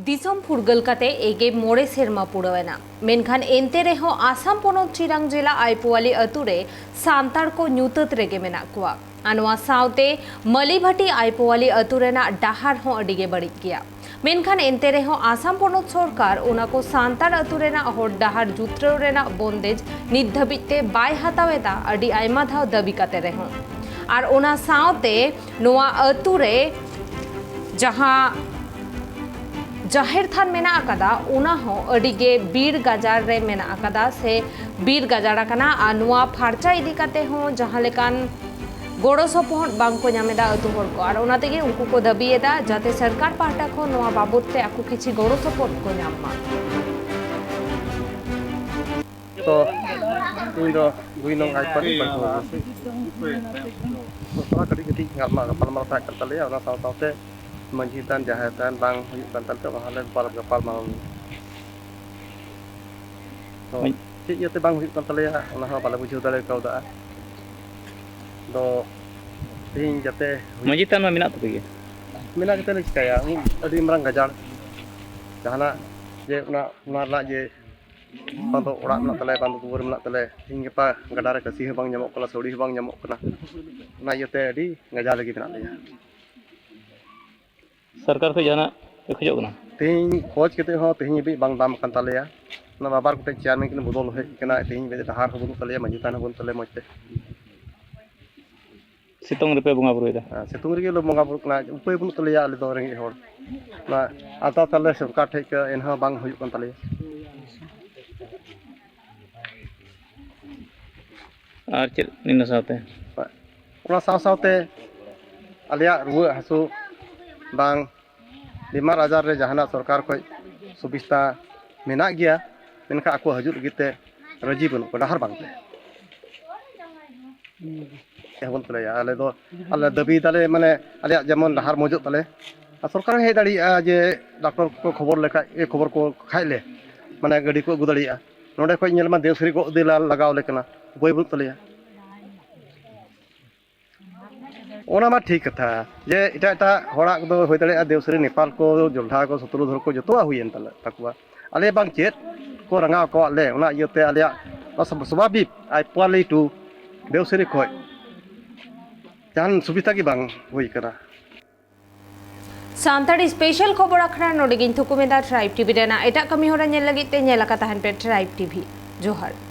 ᱫᱤᱥᱚᱢ ᱯᱷᱩᱨᱜᱟᱹᱞ ᱠᱟᱛᱮ ᱮᱜᱮ ᱢᱚᱬᱮ ᱥᱮᱨᱢᱟ ᱯᱩᱨᱟᱹᱣ ᱮᱱᱟ, ᱢᱮᱱᱠᱷᱟᱱ ᱮᱱᱛᱮ ᱨᱮᱦᱚᱸ ᱟᱥᱟᱢ ᱯᱚᱱᱚᱛ ᱪᱤᱨᱟᱝ ᱡᱮᱞᱟ ᱟᱭᱯᱳᱣᱟᱞᱤ ᱟᱹᱛᱩ ᱨᱮ ᱥᱟᱱᱛᱟᱲ ᱠᱚ ᱧᱩᱛᱟᱹᱛ ᱨᱮᱜᱮ ᱢᱮᱱᱟᱜ ᱠᱚᱣᱟ᱾ ᱟᱨ ᱱᱚᱣᱟ ᱥᱟᱶᱛᱮ ᱢᱟᱹᱞᱤᱵᱷᱟᱴᱤ ᱟᱭᱯᱳᱣᱟᱞᱤ ᱟᱹᱛᱩ ᱨᱮᱱᱟᱜ ᱰᱟᱦᱟᱨ ᱦᱚᱸ ᱟᱹᱰᱤ ᱜᱮ ᱵᱟᱹᱲᱤᱡ ᱜᱮᱭᱟ᱾ ᱢᱮᱱᱠᱷᱟᱱ ᱮᱱᱛᱮ ᱨᱮᱦᱚᱸ ᱟᱥᱟᱢ ᱯᱚᱱᱚᱛ ᱥᱚᱨᱠᱟᱨ ᱚᱱᱟ ᱠᱚ ᱥᱟᱱᱛᱟᱲ ᱟᱹᱛᱩ ᱨᱮᱱᱟᱜ ᱦᱚᱨ ᱰᱟᱦᱟᱨ ᱡᱩᱛᱨᱟᱹᱣ ᱨᱮᱱᱟᱜ ᱵᱚᱱᱫᱮᱡ ᱱᱤᱛ ᱫᱷᱟᱹᱵᱤᱡ ᱛᱮ ᱵᱟᱭ ᱦᱟᱛᱟᱣ ᱮᱫᱟ, ᱟᱹᱰᱤ ᱟᱭᱢᱟ ᱫᱷᱟᱣ ᱫᱟᱹᱵᱤ ᱠᱟᱛᱮ ᱨᱮᱦᱚᱸ᱾ ᱟᱨ ᱚᱱᱟ ᱥᱟᱶᱛᱮ ᱱᱚᱣᱟ ᱟᱹᱛᱩ ᱨᱮ ᱡᱟᱦᱟᱸ ᱡᱟᱦᱮᱨ ᱛᱷᱟᱱ ᱢᱮᱱᱟᱜ ᱟᱠᱟᱫᱟ, ᱚᱱᱟ ᱦᱚᱸ ᱟᱹᱰᱤ ᱜᱮ ᱵᱤᱨ ᱜᱟᱡᱟᱲ ᱨᱮ ᱢᱮᱱᱟᱜ ᱟᱠᱟᱫᱟ ᱥᱮ ᱵᱤᱨ ᱜᱟᱡᱟᱲ ᱟᱠᱟᱱᱟ᱾ ᱟᱨ ᱱᱚᱣᱟ ᱯᱷᱟᱨᱪᱟ ᱤᱫᱤ ᱠᱟᱛᱮ ᱦᱚᱸ ᱡᱟᱦᱟᱸ ᱞᱮᱠᱟᱱ ᱜᱚᱲᱚ ᱥᱚᱯᱚᱦᱚᱫ ᱵᱟᱝ ᱠᱚ ᱧᱟᱢ ᱮᱫᱟ ᱟᱹᱛᱩ ᱦᱚᱲ ᱠᱚ, ᱟᱨ ᱚᱱᱟ ᱛᱮᱜᱮ ᱩᱱᱠᱩ ᱠᱚ ᱫᱟᱹᱵᱤᱭᱮᱫᱟ ᱡᱟᱛᱮ ᱥᱚᱨᱠᱟᱨ ᱯᱟᱦᱴᱟ ᱠᱷᱚᱱ ᱱᱚᱣᱟ ᱵᱟᱵᱚᱫ ᱛᱮ ᱟᱠᱚ ᱠᱤᱪᱷᱤ ᱜᱚᱲᱚ ᱥᱚᱯᱚᱦᱚᱫ ᱠᱚ ᱧᱟᱢ ᱢᱟ᱾ ᱛᱚ ᱤᱧ ᱫᱚ ᱫᱩᱭ ᱱᱚᱝ ᱟᱭᱯᱟᱨᱤ ᱵᱟᱹᱧ ᱦᱚᱦᱚ ᱟᱠᱟᱫᱟ᱾ ᱛᱷᱚᱲᱟ ᱠᱟᱹᱴᱤᱡ ᱠᱟᱹᱴᱤᱡ ᱜᱟᱞᱢᱟᱨᱟᱣ ᱜᱟᱯᱟᱞᱢᱟᱨᱟᱣ ᱛᱟᱦᱮᱸ ᱠᱟᱱ ᱛᱟᱞᱮᱭᱟ, ᱚᱱᱟ ᱥᱟᱶ ᱥᱟᱶᱛᱮ ᱢᱟᱹᱡᱷᱤ ᱛᱷᱟᱱ, ᱡᱟᱦᱮᱨ ᱛᱷᱟᱱ ᱵᱟᱝ ᱦᱩᱭᱩᱜ ᱠᱟᱱ ᱛᱟᱞᱮ ᱛᱮ ᱚᱱᱟ ᱦᱚᱸᱞᱮ ᱜᱟᱯᱟᱞ, ᱜᱟᱯᱟᱞᱢᱟᱨᱟᱣ ᱞᱮᱱᱟ᱾ ᱪᱮᱫ ᱤᱭᱟᱹᱛᱮ ᱵᱟᱝ ᱦᱩᱭᱩᱜ ᱠᱟᱱ ᱛᱟᱞᱮᱭᱟ, ᱚᱱᱟ ᱦᱚᱸ ᱵᱟᱞᱮ ᱵᱩᱡᱷᱟᱹᱣ ᱫᱟᱲᱮ ᱠᱟᱣᱫᱟ᱾ ᱫᱚ ᱛᱮᱦᱮᱧ ᱡᱟᱛᱮ ᱦᱩᱭᱩᱜ ᱢᱟᱹᱡᱷᱤ ᱛᱷᱟᱱ ᱢᱟ ᱢᱮᱱᱟᱜ ᱛᱟᱯᱮ ᱜᱮᱭᱟ᱾ ᱢᱮᱱᱟᱜ ᱠᱟᱛᱮ ᱞᱮ ᱪᱤᱠᱟᱹᱭᱟ? ᱩᱱ ᱟᱹᱰᱤ ᱢᱟᱨᱟᱝ ᱜᱟᱡᱟᱲ, ᱡᱟᱦᱟᱱᱟᱜ ᱡᱮ ᱚᱱᱟ, ᱚᱱᱟ ᱨᱮᱱᱟᱜ ᱡᱮ ᱵᱟᱝ ᱫᱚ ᱚᱲᱟᱜ ᱢᱮᱱᱟᱜ ᱛᱟᱞᱮᱭᱟ, ᱵᱟᱝ ᱫᱚ ᱫᱩᱣᱟᱹᱨ ᱢᱮᱱᱟᱜ ᱛᱟᱞᱮᱭᱟ᱾ ᱛᱮᱦᱮᱧ ᱜᱟᱯᱟ ᱜᱟᱰᱟ ᱨᱮ ᱠᱟᱹᱥᱤ ᱦᱚᱸ ᱵᱟᱝ ᱧᱟᱢᱚᱜ ᱠᱟᱱᱟ, ᱥᱟᱹᱣᱲᱤ ᱦᱚᱸ ᱵᱟᱝ ᱧᱟᱢᱚᱜ ᱠᱟᱱᱟ᱾ ᱚᱱᱟ ᱤᱭᱟᱹᱛᱮ ᱟᱹᱰᱤ ᱜᱟᱡᱟᱲ ᱨᱮᱜᱮ ᱢᱮᱱᱟᱜ ᱞᱮᱭᱟ᱾ ᱥᱚᱨᱠᱟᱨ ᱠᱷᱚᱱ ᱡᱟᱦᱟᱱᱟᱜ ᱯᱮ ᱠᱷᱚᱡᱚᱜ ᱠᱟᱱᱟ? ᱛᱮᱦᱮᱧ ᱠᱷᱚᱡᱽ ᱠᱟᱛᱮ ᱦᱚᱸ ᱛᱮᱦᱮᱧ ᱦᱟᱹᱵᱤᱡ ᱵᱟᱝ ᱫᱟᱢ ᱟᱠᱟᱱ ᱛᱟᱞᱮᱭᱟ᱾ ᱚᱱᱟ ᱵᱟᱵᱟᱨ ᱠᱚᱴᱷᱮᱡ ᱪᱮᱭᱟᱨᱢᱮᱱ ᱠᱤᱱ ᱵᱚᱫᱚᱞ ᱦᱮᱡ ᱟᱠᱟᱱᱟ, ᱛᱮᱦᱮᱧ ᱰᱟᱦᱟᱨ ᱦᱚᱸ ᱵᱟᱹᱱᱩᱜ ᱛᱟᱞᱮᱭᱟ, ᱢᱟᱹᱡᱷᱤ ᱛᱷᱟᱱ ᱦᱚᱸ ᱵᱟᱹᱱᱩᱜ ᱛᱟᱞᱮᱭᱟ ᱢᱚᱡᱽ ᱛᱮ᱾ ᱥᱤᱛᱩᱝ ᱨᱮᱯᱮ ᱵᱚᱸᱜᱟ ᱵᱩᱨᱩᱭᱮᱫᱟ? ᱦᱮᱸ, ᱥᱤᱛᱩᱝ ᱨᱮᱜᱮ ᱞᱮ ᱵᱚᱸᱜᱟ ᱵᱩᱨᱩᱜ ᱠᱟᱱᱟ, ᱩᱯᱟᱹᱭ ᱵᱟᱹᱱᱩᱜ ᱛᱟᱞᱮᱭᱟ ᱟᱞᱮ ᱫᱚ ᱨᱮᱸᱜᱮᱡ ᱦᱚᱲ᱾ ᱚᱱᱟ ᱟᱨᱫᱟᱥ ᱟᱞᱮ ᱥᱚᱨᱠᱟᱨ ᱴᱷᱮᱡ ᱠᱷᱚᱡ, ᱮᱱᱦᱚᱸ ᱵᱟᱝ ᱦᱩᱭᱩᱜ ᱠᱟᱱ ᱛᱟᱞᱮᱭᱟ᱾ ᱟᱨ ᱪᱮᱫ ᱤᱱᱟᱹ ᱥᱟᱶᱛᱮ? ᱚᱱᱟ ᱥᱟᱶ ᱥᱟᱶᱛᱮ ᱟᱞᱮᱭᱟᱜ ᱨᱩᱣᱟᱹᱜ ᱦᱟᱹᱥᱩ ᱵᱟᱝ ᱵᱤᱢᱟᱨ ᱟᱡᱟᱨ ᱨᱮ ᱡᱟᱦᱟᱱᱟᱜ ᱥᱚᱨᱠᱟᱨ ᱠᱷᱚᱡ ᱥᱩᱵᱤᱥᱛᱟ ᱢᱮᱱᱟᱜ ᱜᱮᱭᱟ, ᱢᱮᱱᱠᱷᱟᱱ ᱟᱠᱚ ᱦᱤᱡᱩᱜ ᱞᱟᱹᱜᱤᱫ ᱛᱮ ᱨᱟᱹᱡᱤ ᱵᱟᱹᱱᱩᱜ ᱠᱚᱣᱟ, ᱰᱟᱦᱟᱨ ᱵᱟᱝᱛᱮ᱾ ᱪᱮᱫ ᱦᱚᱸ ᱵᱚᱱ ᱞᱟᱹᱭᱟ, ᱟᱞᱮ ᱫᱚ, ᱟᱞᱮ ᱫᱟᱹᱵᱤ ᱫᱟᱞᱮ, ᱢᱟᱱᱮ, ᱟᱞᱮᱭᱟᱜ ᱡᱮᱢᱚᱱ ᱰᱟᱦᱟᱨ ᱢᱚᱡᱚᱜ ᱛᱟᱞᱮ, ᱟᱨ ᱥᱚᱨᱠᱟᱨ ᱦᱚᱸ ᱦᱮᱡ ᱫᱟᱲᱮᱭᱟᱜᱼᱟ, ᱡᱮ ᱰᱟᱠᱛᱚᱨ ᱠᱚ ᱠᱷᱚᱵᱚᱨ ᱞᱮᱠᱷᱟᱡ, ᱮ, ᱠᱷᱚᱵᱚᱨ ᱠᱚ ᱠᱷᱟᱡ ᱞᱮ, ᱢᱟᱱᱮ, ᱜᱟᱹᱰᱤ ᱠᱚ ᱟᱹᱜᱩ ᱫᱟᱲᱮᱭᱟᱜᱼᱟ᱾ ᱱᱚᱸᱰᱮ ᱠᱷᱚᱡ ᱧᱮᱞ ᱢᱟ ᱫᱮᱣᱥᱟᱹᱨᱤ ᱠᱚ ᱤᱫᱤ ᱞᱟ-, ᱞᱟᱜᱟᱣ ᱞᱮ ᱠᱟᱱᱟ, ᱩᱯᱟᱹᱭ ᱵᱟᱹᱱᱩᱜ ᱛᱟᱞᱮᱭᱟ᱾ ᱚᱱᱟ ᱢᱟ ᱴᱷᱤᱠ ᱠᱟᱛᱷᱟ, ᱡᱮ ᱮᱴᱟᱜ ᱮᱴᱟᱜ ᱦᱚᱲᱟᱜ ᱫᱚ ᱦᱩᱭ ᱫᱟᱲᱮᱭᱟᱜᱼᱟ, ᱫᱮᱣᱥᱟᱹᱨᱤ ᱱᱮᱯᱟᱞ ᱠᱚ, ᱡᱚᱞᱰᱷᱟ ᱠᱚ, ᱥᱩᱛᱨᱩᱫᱷᱚᱨ ᱠᱚ, ᱡᱚᱛᱚᱣᱟᱜ ᱦᱩᱭᱮᱱ ᱛᱟᱞᱮ ᱛᱟᱠᱚᱣᱟ᱾ ᱟᱞᱮ ᱵᱟᱝ ᱪᱮᱫ ᱠᱚ ᱨᱟᱸᱜᱟᱣ ᱟᱠᱟᱣᱟᱫ ᱞᱮ, ᱚᱱᱟ ᱤᱭᱟᱹᱛᱮ ᱟᱞᱮᱭᱟᱜ ᱱᱚᱣᱟ ᱥᱚᱵ-, ᱥᱚᱵᱷᱟᱵᱤᱠ ᱟᱭᱯᱟᱞᱤ ᱴᱩ ᱫᱮᱣᱥᱟᱹᱨᱤ ᱠᱷᱚᱡ ᱡᱟᱦᱟᱱ ᱥᱩᱵᱤᱫᱷᱟ ᱜᱮ ᱵᱟᱝ ᱦᱩᱭ ᱠᱟᱱᱟ᱾ ᱥᱟᱱᱛᱟᱲᱤ ᱥᱯᱮᱥᱟᱞ ᱠᱷᱚᱵᱚᱨ ᱟᱠᱷᱲᱟ ᱱᱚᱰᱮ ᱜᱤᱧ ᱛᱷᱩᱠᱩᱢ ᱮᱫᱟ᱾ ᱴᱨᱟᱭᱤᱵᱽ ᱴᱤᱵᱷᱤ ᱨᱮᱱᱟᱜ ᱮᱴᱟᱜ ᱠᱟᱹᱢᱤ ᱦᱚᱨᱟ ᱧᱮᱞ ᱞᱟᱹᱜᱤᱫ ᱛᱮ ᱧᱮᱞ ᱟᱠᱟ ᱛᱟᱦᱮᱱ ᱯᱮ ᱴᱨᱟᱭᱤᱵᱽ ᱴᱤᱵᱷᱤ᱾ ᱡᱚᱦᱟᱨ᱾